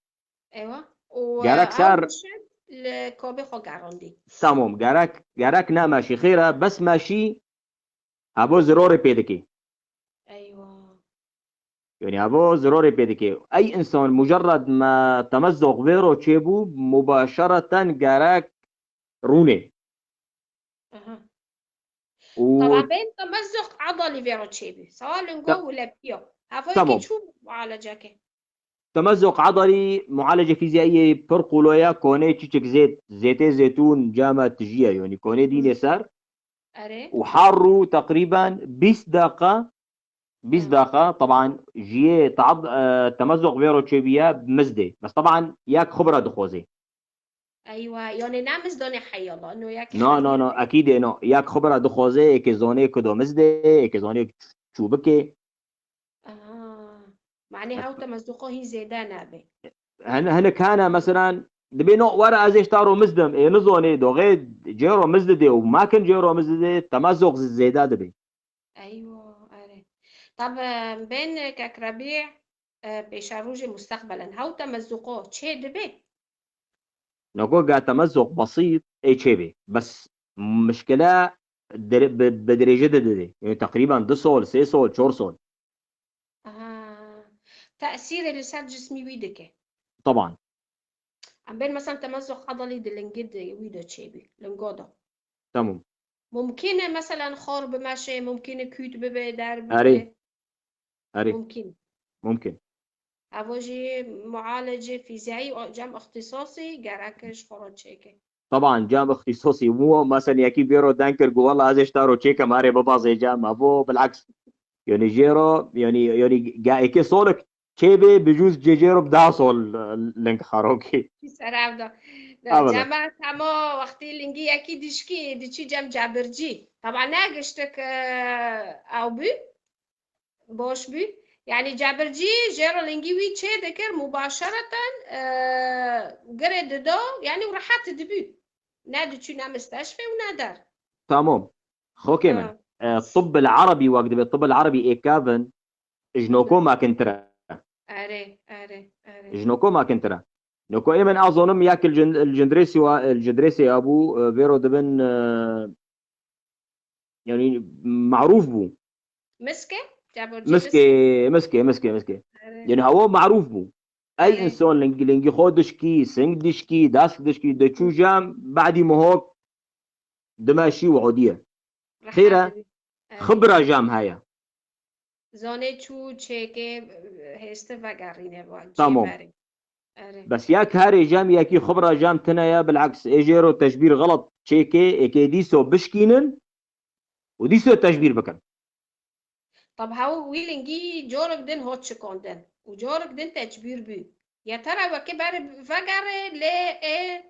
Eywa. Û, Gerek e, ser ew mşed li kobê xwe gerandî. Tamam, gerek, gerek ne meşî. Xêr e, bes meşî Hebo zirorê pê dikê. Eywa. Yanî hebo zirorê pê dikê. Ey insan mucerred me temezzoq vêro çêbû, mubaşereten gerek rûnê. Aha. Û Taba bên temezzoq adalî vêro çêbû. Sawa lingo Ta-, û lepiyo. Havoyekî tamam. Çû mualeceke. Temezzoq adalî mualece fîziyayê pir qûlo ye, konê çiçik zêt, zêtê zêtûn, cama tijî ye, yanî konê dînê ser. Erê. Û her rû teqrîben bîst deqa, bîst Hı. deqa, taban jiyê taab, e, temezzoq vêro çêbûye mizdê. Bes taban yek xibra dixwazê. Eywa, yanî ne mizdanê heyala, no yek No, no, no, heyala. Ekîdê no. Yek xibra dixwazê, êkê zonê kudo mizdê, êkê zonê çûbikê. Aha. Manê hew temezduqo hîn zêde nebe. Hin-, hinek hene, meselan, dibê no were ez ê ji ta ro mizdim, ê nizonê, doxê cê ro mizdidê û makin cê ro mizdidê, temezduq zêde dibê. Eywa, erê. Tab, em, bên kek Rebî, e, pêşerojê mustaqbelen hew temezduqo çê dibê? Noko ga temezok besît ê çêbê. Bes mişkile dire-, bi, bi dirêje de didê. Yani teqrîben du sol, sê sol, çor sol. Aha. Tesîrê li ser cismî wî dike. Taban. Em bên mesela temezok adalî di lingê de wî de çêbî. Lingo de. Tamam. Mumkin e mesela xor bimeşe, mumkin e kût bibe, der bibe. Erê. Erê. Mumkin. Mumkin. Evo jî mualecê fîziyayî û cem îxtîsasî gerek ji xwe re çêke. Taban cem îxtîsasî. Mu mesela yekî vêro deng kir, got, "Wela ez ê ji ta ro çêkem, erê bibazê cem." Evo bilaks. Yani jê ro, yani, yani ga êkê solik çêbê, bi cûz cê cê ro bi da sol, e, ling xerokê. Ser ev da. Ev da. Cema tema wextî lingî yekî dişkî, diçî cem cebircî. Taban ne giştik, e, ew bû. Baş bû. Yani cebircî jê re lingî wî çê dikir, mubaşereten, e, girê dida, yani û rehet dibû. Ne diçû ne misteşfê û ne der. Tamam. Xokê min. Ha. E, tibb el erebî wek dibe, tibb el erebî ê kevin, ji noko mekintir e. Erê, erê, erê. Ji noko mekintir e. Noko ê min azonim yek il cin-, il cindrêsî wa, il cindrêsê abû, e, vêro dibin, e, yani marûf bû. Miske? Cebircî Miske, miske, miske, miske. Erê. Yani hawa marûf bû. Ey Erê. Insan ling-, lingî xwe dişkî, sing dişkî, dest dişkî, diçû cem, badî mihok dimeşî û odiye. Rehet Xêre, dibî. Erê. Xibra cem heye. Zanê çû çêkê, hêsti vegerîne va Tamam. Cêberê. Erê. Bes ya karê cem yekî xibra cem tine ye, bilaks ê jê ro tecbîr xelet çêkê, êkê dîso bişkînin û dîso tecbîr bikin. Tab hew wî lingî corek din hot çikandin û corek din tecbîr bû. Ya tera wekî berê vegerê lê ê,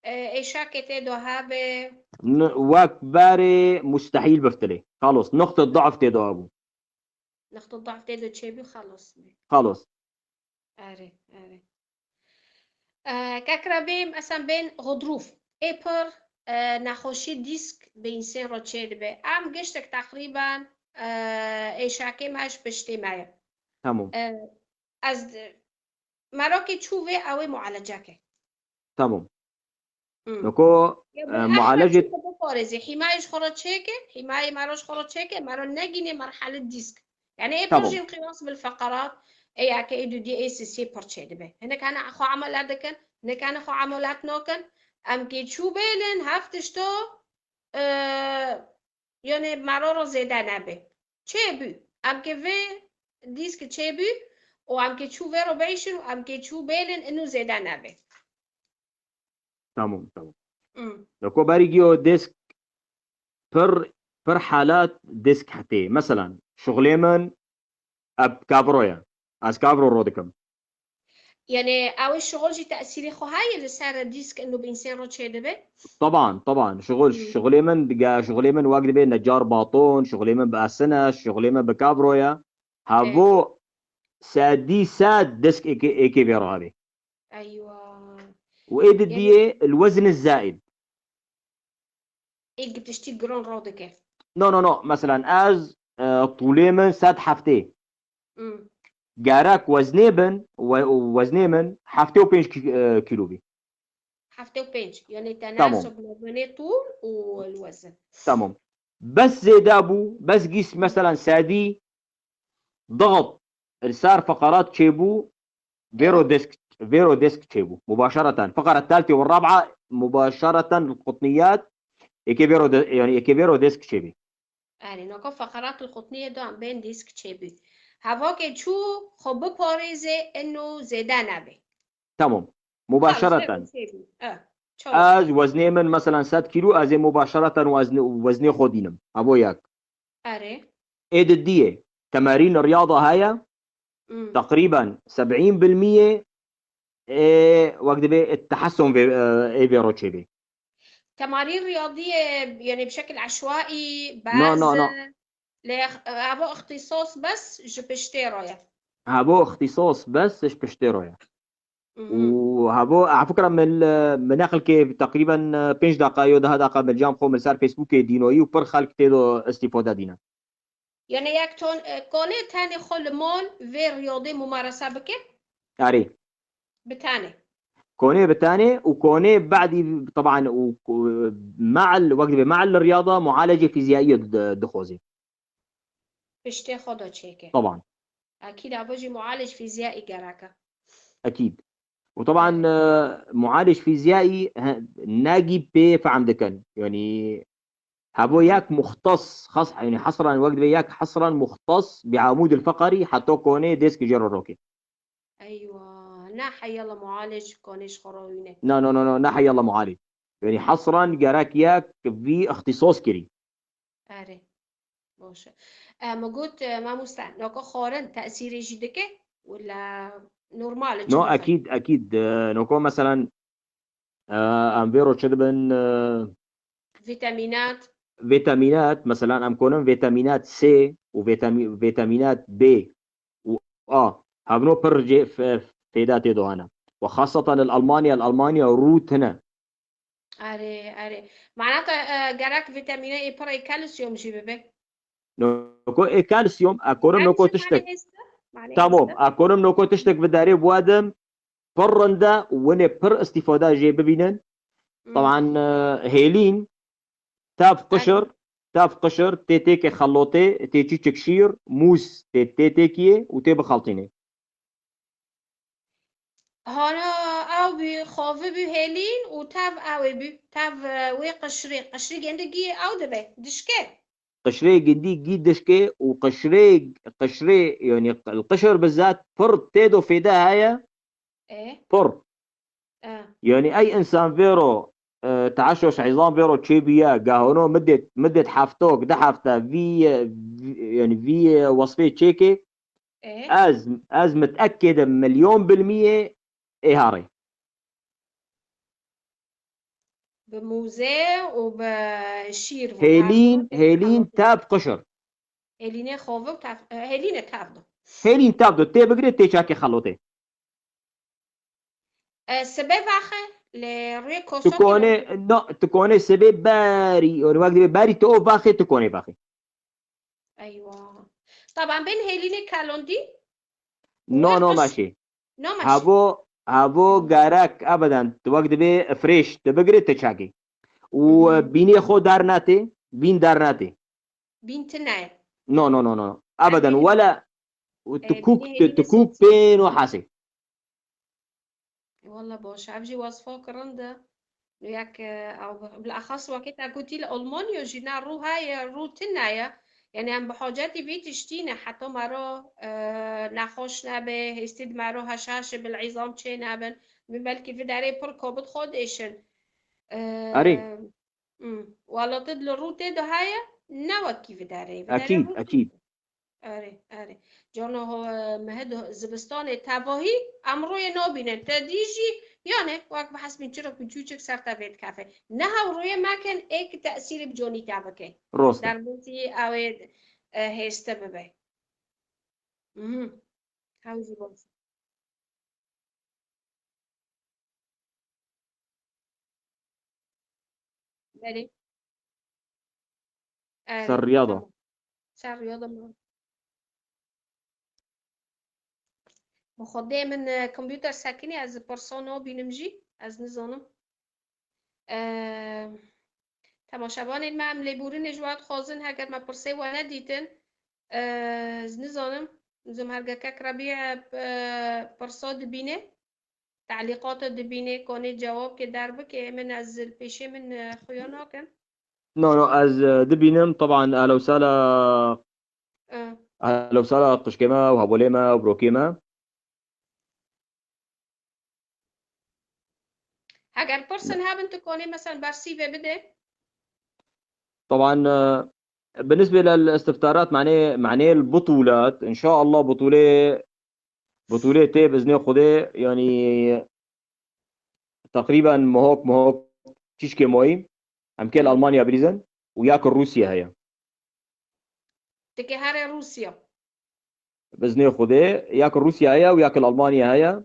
ê, êşakê tê do hebe. N-, wek berê mustehîl biftilê. Xalos, noqte da'f tê do hebû. Noqte da'f tê do çêbû, xalos bî. Xalos. Erê, erê. E, kekra bêm, esen bên xudrûf. Ê pir, e, nexweşî dîsk bi însên re çêdibe. Em giştek teqrîben, e, êşakê me ji piştê me ye. Tamam. E, ez d-, merokê çû vê ew ê mualeceke. Tamam. Hmm. Noko Ya e, bi ehmed mualecê çi biparêzê? Hîmayê ji xwe re çêke, hîmayê mero ji xwe re çêke, mero negînê merhele dîsk. Yani ê Tamam. pir jî qiyas bil feqerat, ê yeke ê dudî ê sisê pir çêdibe. Hinek hene xwe amele dikin, hinek hene xwe amelet nakin. Em kê çû bêlin heft tişto, e, yani mero re zêde nebe. Çêbû. Em kê vê dîsk çêbû û em kê çû vê re bêşin û em kê çû bêlin inu zêde nebe. Tamam, tamam. Hmm. Noko berî giyo disk pir, pir halat disk hetê. Mesela, şuxulê min eb kavro ye. Ez kavro ro dikim. Yani ew şuxul jî tesîrê xwe heye li ser dîsk inu bi însên re çêdibe? Taban, taban. Şuxul, Hmm. şuxulê min dige, şuxulê min wek dibe necar baton, şuxulê min bi esin e, şuxulê min bi kavro ye. Havo sedî sed disk êkê, êkê vê re hebe. Eywa. Û ê didiyê el wezn zaid. Ê gitiştî giron ro dike. No, no, no. Mesela ez, e, tûlê min sed heftê. Hmm. Gerek weznê bin, we-, weznê min heftê û pênc ki-, e, kîlo bî. Heftê û pênc. Yani Tamam. tenasub ma beyne tûl û el wezn. Tamam. Bes zêde bû, bes gîs mesela sedî ضغط li ser feqerat çêbû, vêro disk, vêro disk çêbû. Mubaşereten. Feqerat thaltê û rab'a mubaşereten qutniyat, êkê vêro de-, yani êkê vêro disk çêbî. Yani noko feqerat qutniye do em bên dîsk çêbû. Hevokê çû xwe biparêzê inu zêde nebe. Tamam. Mubaşereten. Çêbû. E, çawa? Ez weznê min mesela sed kîlo, ez ê mubaşereten wezn-, weznê xwe dînim. Havo yek. Erê. Ê didiyê. Temarîn riyada heye. Hmm. Teqrîben seb'în bil miyê ê wek dibê tehesson vê, ê vê ro çêbê. Temarîn riyadiyê, yani bi şekil eşwaî, No, no, no. Lê evo ixtisas bes ji piştê re ye. Havo ixtisas bes ji piştê re ye. Mhm. Û havo, a fikra min, min neqilkê teqrîben, e, pênc deqa yo deh deqa min cam xwe min ser Facebookê dînoyî û pir xelk tê do îstîfade dîne. Yani yek ton, e, konê tenê xwe li mal vê riyadê mumarese bike? Erê. Bi tenê. Konê bi tenê û konê badî, teban, û, û me'el, wek dibê me'el riyada mualecê fîziyayî di-, dixwazê. Piştê xwe de çêke. Teban. Ekîd evo jî mualec fîziyayî gereke. Ekîd. Û teban, e, mualec fîziyayî, he, negî pê fehm dikin. Yani, hebo yek muxtas, xas, yani, hesran, wek dibê yek hesran muxtas bi amûd el feqerî, heta konê dêsk jê re roke. Eywa, ne heyala mualec konê ji xwe re wîne. Na, no, no, no, ne heyala mualec. Yani, hesran gerek yek vî ixtisas kirî. Erê. Baş e. E, min got, e, mamoste, noko xwarin tesîrê jî dike? Wila normal e, çi No, bixwe? Ekîd, ekîd. E, noko, meselen, e, em vê ro çi dibin, e, Vîtamînat. Vîtamînat, meselen, em konin vîtamînat C û vîtamî-, vîtamînat B û A. Hevno pir jê f-, fêda tê do hene. Û xaseten li Almanya, li Almanya rû tune. Erê, erê. Manata, e, gerek vîtamînê ê pir ê kalsiyum jî bibe. Noko ê kalsiyum, e, konim noko Kalsiyum tiştek. mane hêst e? Mane Tamam, hêst e? e, konim noko tiştek vidarê biwadim. Pir rinde, winê pir îstîfada jê bibînin. Hmm. Taban, e, hêlîn, tev qişir, tev qişir, tê têkê xelotê, tê çîçik şîr, mûz, tê, tê têkiyê û tê bixeltînê. Hana ew bî, xavi bî hêlîn û tev ew ê bî. Tev, e, wê qişrê, qişrê gindî gî ew dibe, dişke. Qişrê gindî gî dişke û qişrê, qişrê, yani, li qişir bizat pir tê do fêde heye, E, pir. e. Yani, ey insan vêro, e, teaşoş heyzan vêro çêbiye, gahano midêt, midêt heftok, di hefte vî, vî, yani, vî, e, wesfê çêkê, E, ez, ez mitekedim milyon bil miyê ê harê. Bi mûze û bi şîr bû. Hêlîn, hêlîn tev qişir. Hêlînê xove û tev, hêlînê tev do. Hêlîn tev do, tê bigirê tê çakê xelotê. E, sibe vaxe, lê rûyê kosa. Tu konê, no, tu konê sibê berî, wek dibê berî tu o vaxê tu konê vaxê. Eywa. Taban bên hêlînê kalondî. No, no meşê. No meşê. Havo, havo gerek ebeden tu wek dibê fresh tu bigirê tu çakê. Û bînê xo dernatê, bîn dernatê. Bîn tine ye. No, no, no, no. Ebeden, wele tu kûk, tu kûk pên û hesê. Walla baş. Ev jî wezfa kirin de. Yek, e, ew, bilaxas wekî te gotî li Almanya jî ne rû heye, rû tune ye. Yani em bi hacetî vî tiştî ne. Heta mero, e, nexweş nebe, hêstî di mero heşaşê bil îzam çê nebin. Min belkî vî derê pir kobit xwe dêşin. E, Erê. Hmm. Wala tu li rû tê de heye, ne wekî vî derê. Vî derê Ekîd, rû ekîd. Erê, erê. Cana ho, e, mehid zivistanê tevahî em rûyê nabînin. Te dî jî, yani, wek bihesbîn çirok bi çûçik ser te vê dikeve. Ne hew rûyê mekin, ê ki tesîrê bi conî te bike. Rost e. Derbasî ew ê, e, hêste bibe. Mhm. Hew jî baş. Belê. Erê, Ser riya da. Tamam. Ser riya da mı? Bi xwedê min, e, kompûter sekinî, ez pirsa nabînim jî, ez nizanim. E, temaşevanên me em lêborînê ji we dixwazin, heger me pirsê we nedîtin, e, ez nizanim, nizam hergekek Rebî, e, pirsa dibîne. Te'lîqata dibînê, konê cewabkê derbikê, min ez li pêşê min, e, xuya nakim. No, no, ez, e, dibînim, teban, ehla û sehla, Eh. ehla û sehla qişkê me û hevalê me û birokê me. Heger pirsin hebin, tu konê, mesela, bersîvê bidê. Teban, e, بالنسبة للاستفسارات, معناه, معناه البطولات, إن شاء الله بطولة Butûlê tê bi iznê Xwedê, yanî teqrîben mihok, mihok tîşkê mayî, em kê li Almanya birîzin û ya ki Rûsya heye. Tikê here Rûsya. Bi iznê Xwedê, ya ki Rûsya heye û ya ki li Almanya heye. Hı.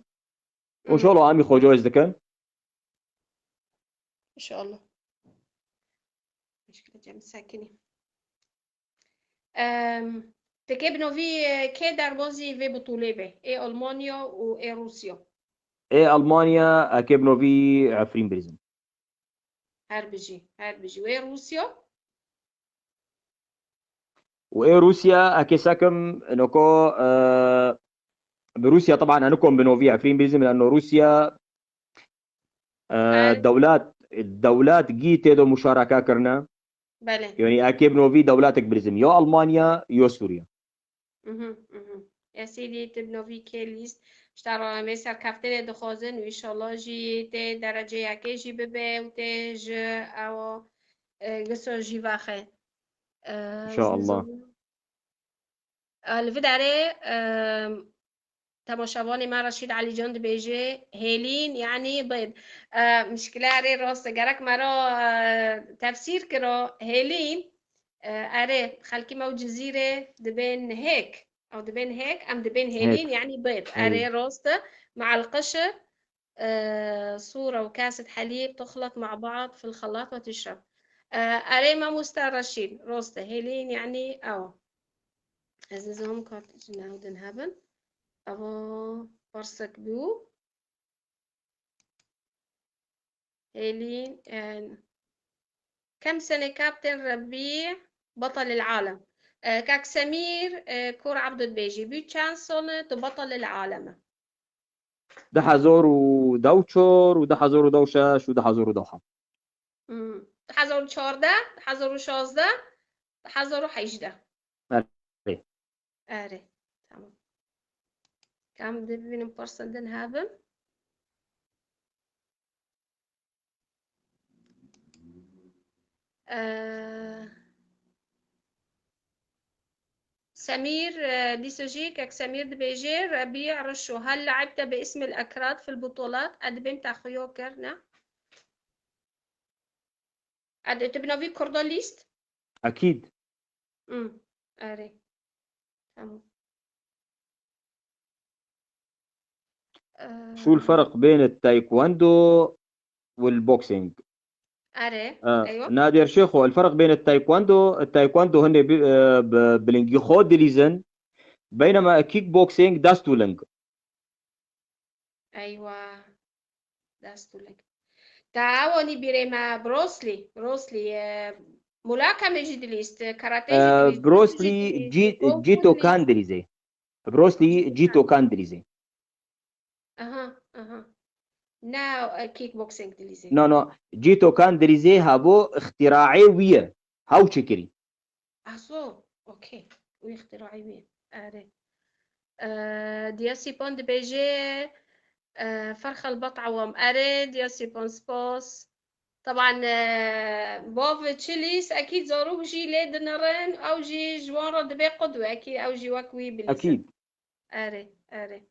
Înşallah em ê xwe caiz dikin. Înşallah. Muşkile cem sekinî. Em, tikê bi novî, e, kê derbazî vê butûlê be? Ê Almanya û ê Rûsya? Ê Almanya, e, kê bi novî Efrîn Birîzin. Her bijî, her bijî. Wê Rûsya? Û ê Rûsya, e, kê sekim, noko, e, bi Rûsya, teban, e, nikom bi novî Efrîn Birîzin, leno Rûsya, e, Belê. dewlet, dewlet gî tê de muşareke kirine. Belê. Yanî, e, kê bi novî dewletek Birîzin. Ya Almanya, ya Sûriye. Mhm, mhm. Esîdî tu bi novî kê lîst. Ji te re em ê serkeftinê dixwazin û înşallah jî tê dereceyekê jî bibe û tê ji ew, e, giso jî vexe. E, Înşallah. E, li vî derê, e, temaşevanê me Reşîd Elîcan dibêje, hêlîn, yanî bêd. E, mişkile erê rast e. Gerek me re, e, tefsîr kiro, hêlîn, e, erê, xelkî me û Cizîrê dibên hêk. Ew dibên hêk, em dibên hêlîn, Hêk. yanî bêd. Hêlîn. Erê, rast e. Me'el qişi, e, sûre û kased helîb tuxlet me'a ba'd fil xelat ve tişreb. E, erê, mamoste Reşîd, rast e. Hêlîn, yanî ew. Ez nizanim ka ji nav din hebin. Eva pirsek bû. Hêlîn, e, كم سنة كابتن ربيع بطل العالم؟ E, kak Semîr, e, Kur Abdul dibêjî, bû çend sal e tu betelil alem e? Du hezar û deh û çar û du hezar û deh û şeş û du hezar û deh û heft. Hmm. Du hezar û çardeh, du hezar û şazdeh, du hezar û hejdeh. Erê. Erê. Tamam. Kam dibînim pirsên din hebin. Ee, Semîr, e, dîsa jî kek Semîr dibêje, Rebî Reşo, hel le'ibte bi ismil Ekrad fil butûlat? Ez dibêm te xuyo kir, ne? Ez tu bi navî Kurdo lîst? Ekîd. Hmm, erê. Tamam. Ee, شو الفرق بين التايكوندو والبوكسينج؟ Erê, آه، eywa. نادر شيخو، الفرق بين التايكوندو، التايكوندو هن بي-، آه، ب-، بلنجي خو دليزن، بينما كيك بوكسينج داستولنج. Eywa. Dest û ling. Te ewanî bîrê me Bruce Lee, Bruce Lee, e, mulakeme jî dilîst, karate jî Ee, dilîst, Bruce Lee, jî dilîst, Ji-, kung fu Jito dilîst. Kan dilîzê. Bruce Lee, Jito Kan dilîzê. Aha, aha. Ne, e, kickboxing dilîzê. No, no. Jito Kan dilîzê habo îxtîraê wî ye. Haw çi kirî. Aso, okey. Wî îxtîraê wî. Erê. Ee, Diya Sîpan dibêje, e, ferq helbet ewam. Erê, Diya Sîpan, spas. Taban, e, bav çi lîs, ekîd zarok jî lê dinirin, ew jî ji wan re dibe qudwe, ekîd ew jî wek wî bilîsin. Ekîd. Erê, erê.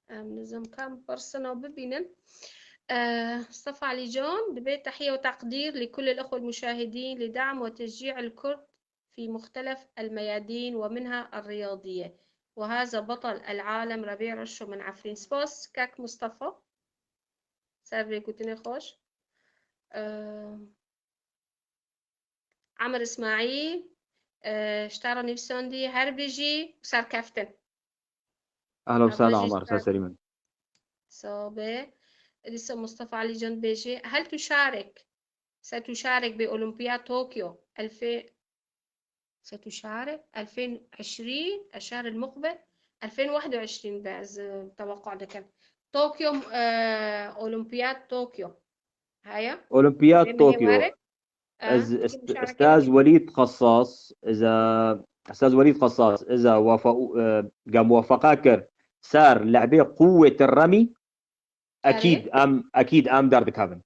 Em nizam kam pirsina bibînin. Ee, Mustafa Ali Can, dibê تحية وتقدير لكل الأخوة المشاهدين لدعم وتشجيع الكرد في مختلف الميادين ومنها الرياضية. وهذا بطل العالم ربيع رشو من عفرين. Spas, kek Mustafa. Ser vê gotinê xweş. Ee, Emir Îsmaîl, e, ji te re nivîsandî, her bijî û serkeftin. Ehla û sehla Emir, ser serî min. Sabe. Dîsa Mustafa Alî Can dibêje, hel tu şarek, se tu şarek bê Olimpiyat Tokyo, elfê, se tu şarek, elfên û eşrîn, eşar el muqbel, elfên û wehd û eşrîn be ez, e, teweqqa dikim. Tokyo, e, Olimpiyat Tokyo. Heye? Olimpiyat Tokyo. Ez, Est-, Estaz Welîd Qasas, iza, Estaz Welîd Qasas, iza wafa-, e, ga muwafaqa kir ser lehbê quwwet remî, ekîd em, ekîd em derdikevin.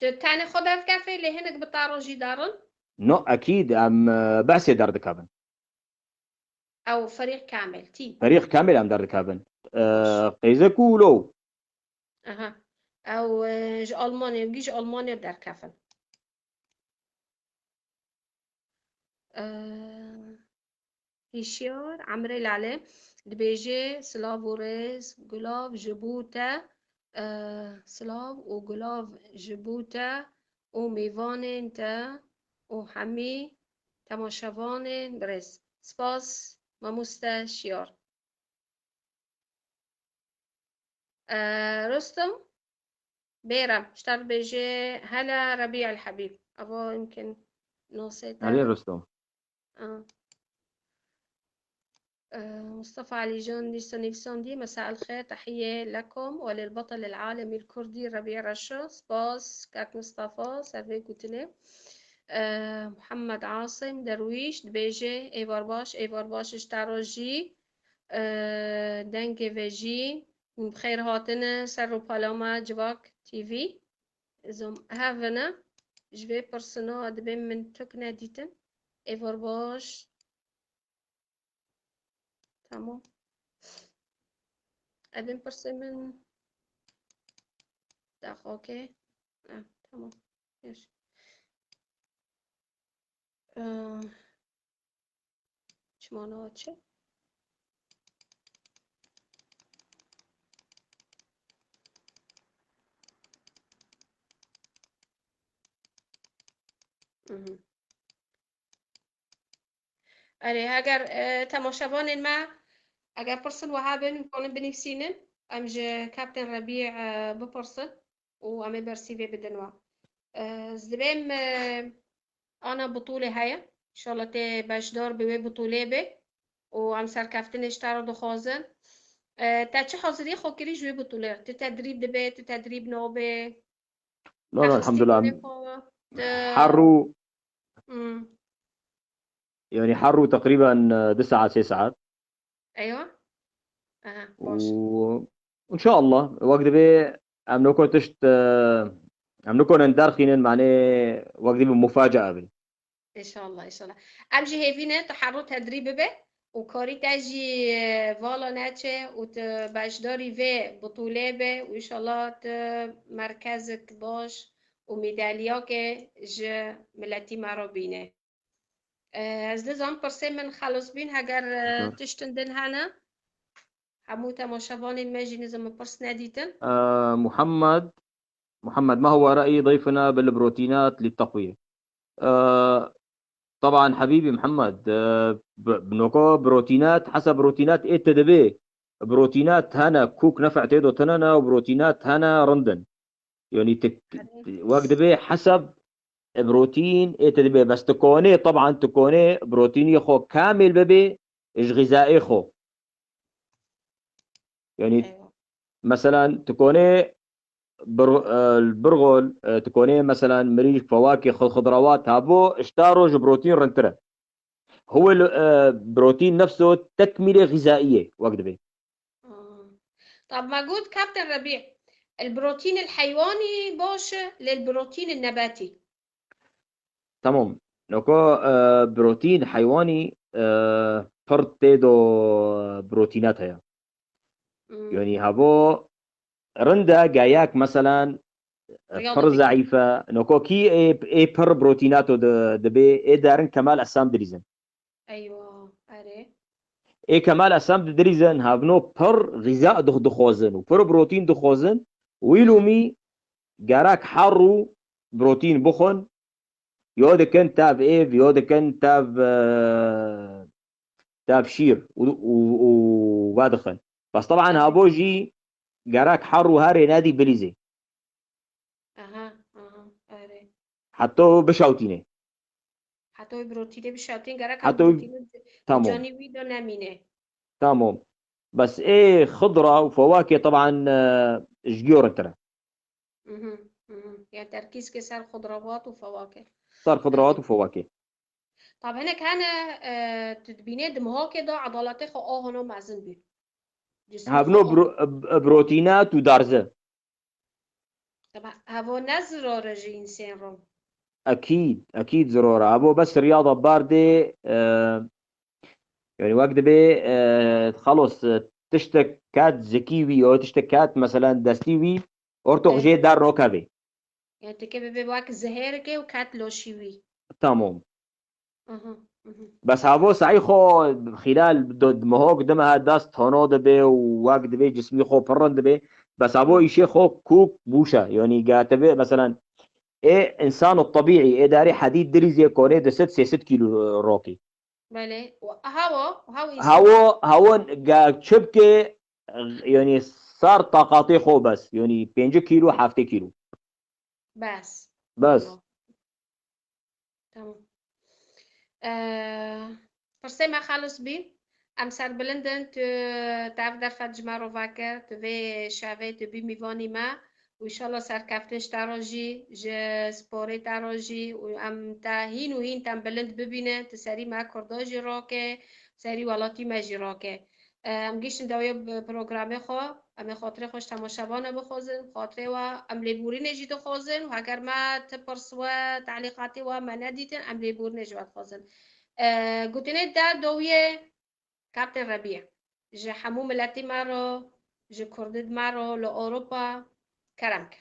Tu tenê xwe derdikevî, lê hinek bi te re jî derin? No, ekîd em, e, behsê derdikevin. Ew ferîq kamil, tî. Ferîq kamil em derdikevin. E, qeyzek û lo. Aha. Ew, e, ji Almanya, wî ji Almanya derkevin. E, Hişyar Emrê Lale dibêje, silav û rêz, gulav ji bo te, e, silav û gulav ji bo te û mêvanên te û hemî temaşevanên birêz. Spas, mamoste Şiyar. E, Rustum, Bêrem, ji te re dibêje, hela Rebî el Hebîb. Ava yimkin nosê te. Erê Rustum. A. E, Mustafa Alî Can dîsa nivîsandî, مساء الخير، تحية لكم وللبطل العالمي الكردي ربيع رشا. Spas, kak Mustafa, ser vê gotinê. E, Muhammed Asim Derwîş dibêje, êvar baş, êvar baş ji te re jî. E, dengê vejî, bi xêr hatine ser rûpela me Civak T V. Zom hevine, ji vê pirsina dibê min tuk nedîtin. Êvar baş. Tamam. Evin pirsê min. Dax, okey. Ah, tamam. Yaş. Ee, çima naçe? Mhm. Erê, heger, e, temaşevanên me, eger pirsin wiha bin, hûn kanin binivîsînin, em ji Kaptên Rebî, e, bipirsin û em ê bersîvê bidin we. E, ez dibêm, e, ana bitûlê heye. Înşallah tê beşdar bi wê bitûlê bê û em serkeftinê ji te re dixwazin. E, te çi haziriyê xwe kirî ji wê bitûlê? Tu tedrîb dibê, tu tedrîb nabê? No, no, elhamdulillah. Her rû, Hmm. Yani her rû teqrîben, e, du saet, sê saet. Eywa. Aha, baş. Û înşallah, wek dibê em niko tişt, e, em nikonin derxînin, manê wek dibê mufacaa bê. Înşallah, înşallah. Em jî hêvî ne tu herû tedrî bibe û karî te jî, e, vala neçe û tu beşdarî vê bitûlê be û înşallah tu merkezek baş û mîdalyakê ji miletî me re bîne. E, ez nizam pirsê min xelos bîn, heger, e, Zor. tiştin din hene, hemû temaşevanên me jî nizam min pirs nedîtin. آه، محمد، محمد، ما هو رأي ضيفنا بالبروتينات للتقوية؟ آه، طبعًا حبيبي محمد، آه، ب-، بنوكو بروتينات، حسب بروتينات ايه تدبي. بروتينات هنا كوك نفع تيدو تننا، وبروتينات هنا رندن. يعني تك-، وقت دبي حسب بروتين ايه تدبي. بس تكوني، طبعًا تكوني بروتين يخو كامل ببي، ايش غذائي خو. يعني Eywa. Mesela تكوني بر-، آه، البرغل، آه، تكوني مثلًا مريج فواكه، خ-، خضروات، هابو اشتا روج بروتين رنترة. هو ال-، آه، بروتين نفسه تكملة غذائية وقت بي. آه. طب ما قلت كابتن ربيع، البروتين الحيواني باش للبروتين النباتي؟ تمام. نوكو، آه، بروتين حيواني، آه، فرد تيدو بروتينات هيا. مم. يعني هابو رندا جاياك مثلًا رياضة بر بيك. ضعيفة، نوكو كي اي، اي بر بروتيناتو د-، دبي، اي دارن كمال أجسام دريزن. Eywa, erê. Ê kemal esam didirîzin, hevno pir xîza dix-, dixwazin û pir protein dixwazin. Wî lûmî gerek her rû protein bixwin. Yo dikin tev êv, yo dikin tev, e, tev şîr û, û, û vedixin. Bes teban habo jî gerek her rû herê nedî bilîzê. Aha, aha, erê. Heta bişewtîne. Heta wî proteînê bişewtîn, gerek Heta wî proteînê di, Tamam. Canî wî de nemîne. Tamam. Bes ê xidra û fewakê teban, e, ji giyo rintir e. Mhm, mhm. Yani terkîzke ser xudrawat û fewakê. Ser xudrawat û fewakê. Tab hinek hene, e, tu dibînê di mihakê de edaletê xwe ahano mezin bî. Cismê Hevno xwe bro-, e, proteînat û darze. Tabi, hevo ne zirore ji însên re. Ekîd, ekîd zirore. Abo bes riyada bardê, e, yani wek dibê, e, xelos, e, tiştek ket zikî wî, o tiştek ket, meselen, destî wî, ortox Evet. jê der nokevê. Yani tike bibe wek zihêrikê û ket loşî wî. Tamam. Mhm, mhm. Bes havo sey xo xîlal do-, mihok dimeha dest hono dibe û wek dibe cismî xo pirrin dibe. Bes havo Mhm. îşê xo kûk bûşe. Yanî gatibê, meselen, ê însan tabîî, ê darê hedîd dirîzê konê du sed sê sed kîlo rokî. Belê. Û hawo, hawo îşê Hawo, hawo ga çi bike, yanî sar taqatê xo bes. Yanî pêncî kîlo, heftê kîlo. Bes. Bes. Tamam. Tamam. Ee, pirsê me xelis bî. Em serbilind in, tu tev derfet ji me re vekir, tu vê şevê tu bî mîvanî me û înşallah serkeftin ji te re jî, ji sporê te re jî û em te hîn û hîn te bilind bibînin, tu serî me Kurda jî rake, serî welatî me jî rake. Em gihîştin dawiya bi programê xwe, em ê xatirê xwe ji temaşevana bixwazin, xatirê we, em lêborînê jî dixwazin û heger me ti pirs we, telîqatê we me nedîtin, em lêborînê ji we dixwazin. E, gotinê te dawiyê Kaptên Rebî, ji hemû miletî me re, ji kurdê me re, li Ewropa, kerem ke.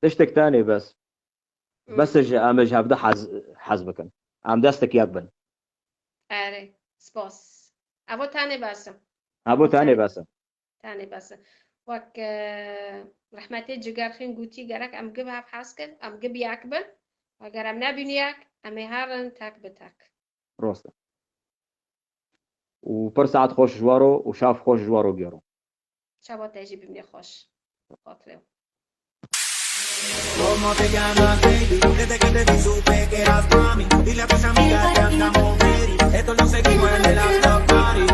Tiştek tenê bes. Bes Hmm. ji em ji hevde hez, hez bikin. Em destek yek bin. Erê, spas. Evo tenê bes e. Evo tenê bes e. Tenê bes e. Wek, e, rehmetê Cigerxîn gotî, gerek em gi bi hev hez kin, em gi bi yek bin. Eger em nebîn yek, em ê herin tek bi tek. Rast e. Û pir saet xweş ji we re û şev xweş ji we re gero. Şeva te jî bimîne xweş. Xatirê. ¿Cómo te llamas, baby? Desde que te vi supe que eras pa' mí. Dile a tus amigas que andamos ready. Esto lo seguimos en el after party.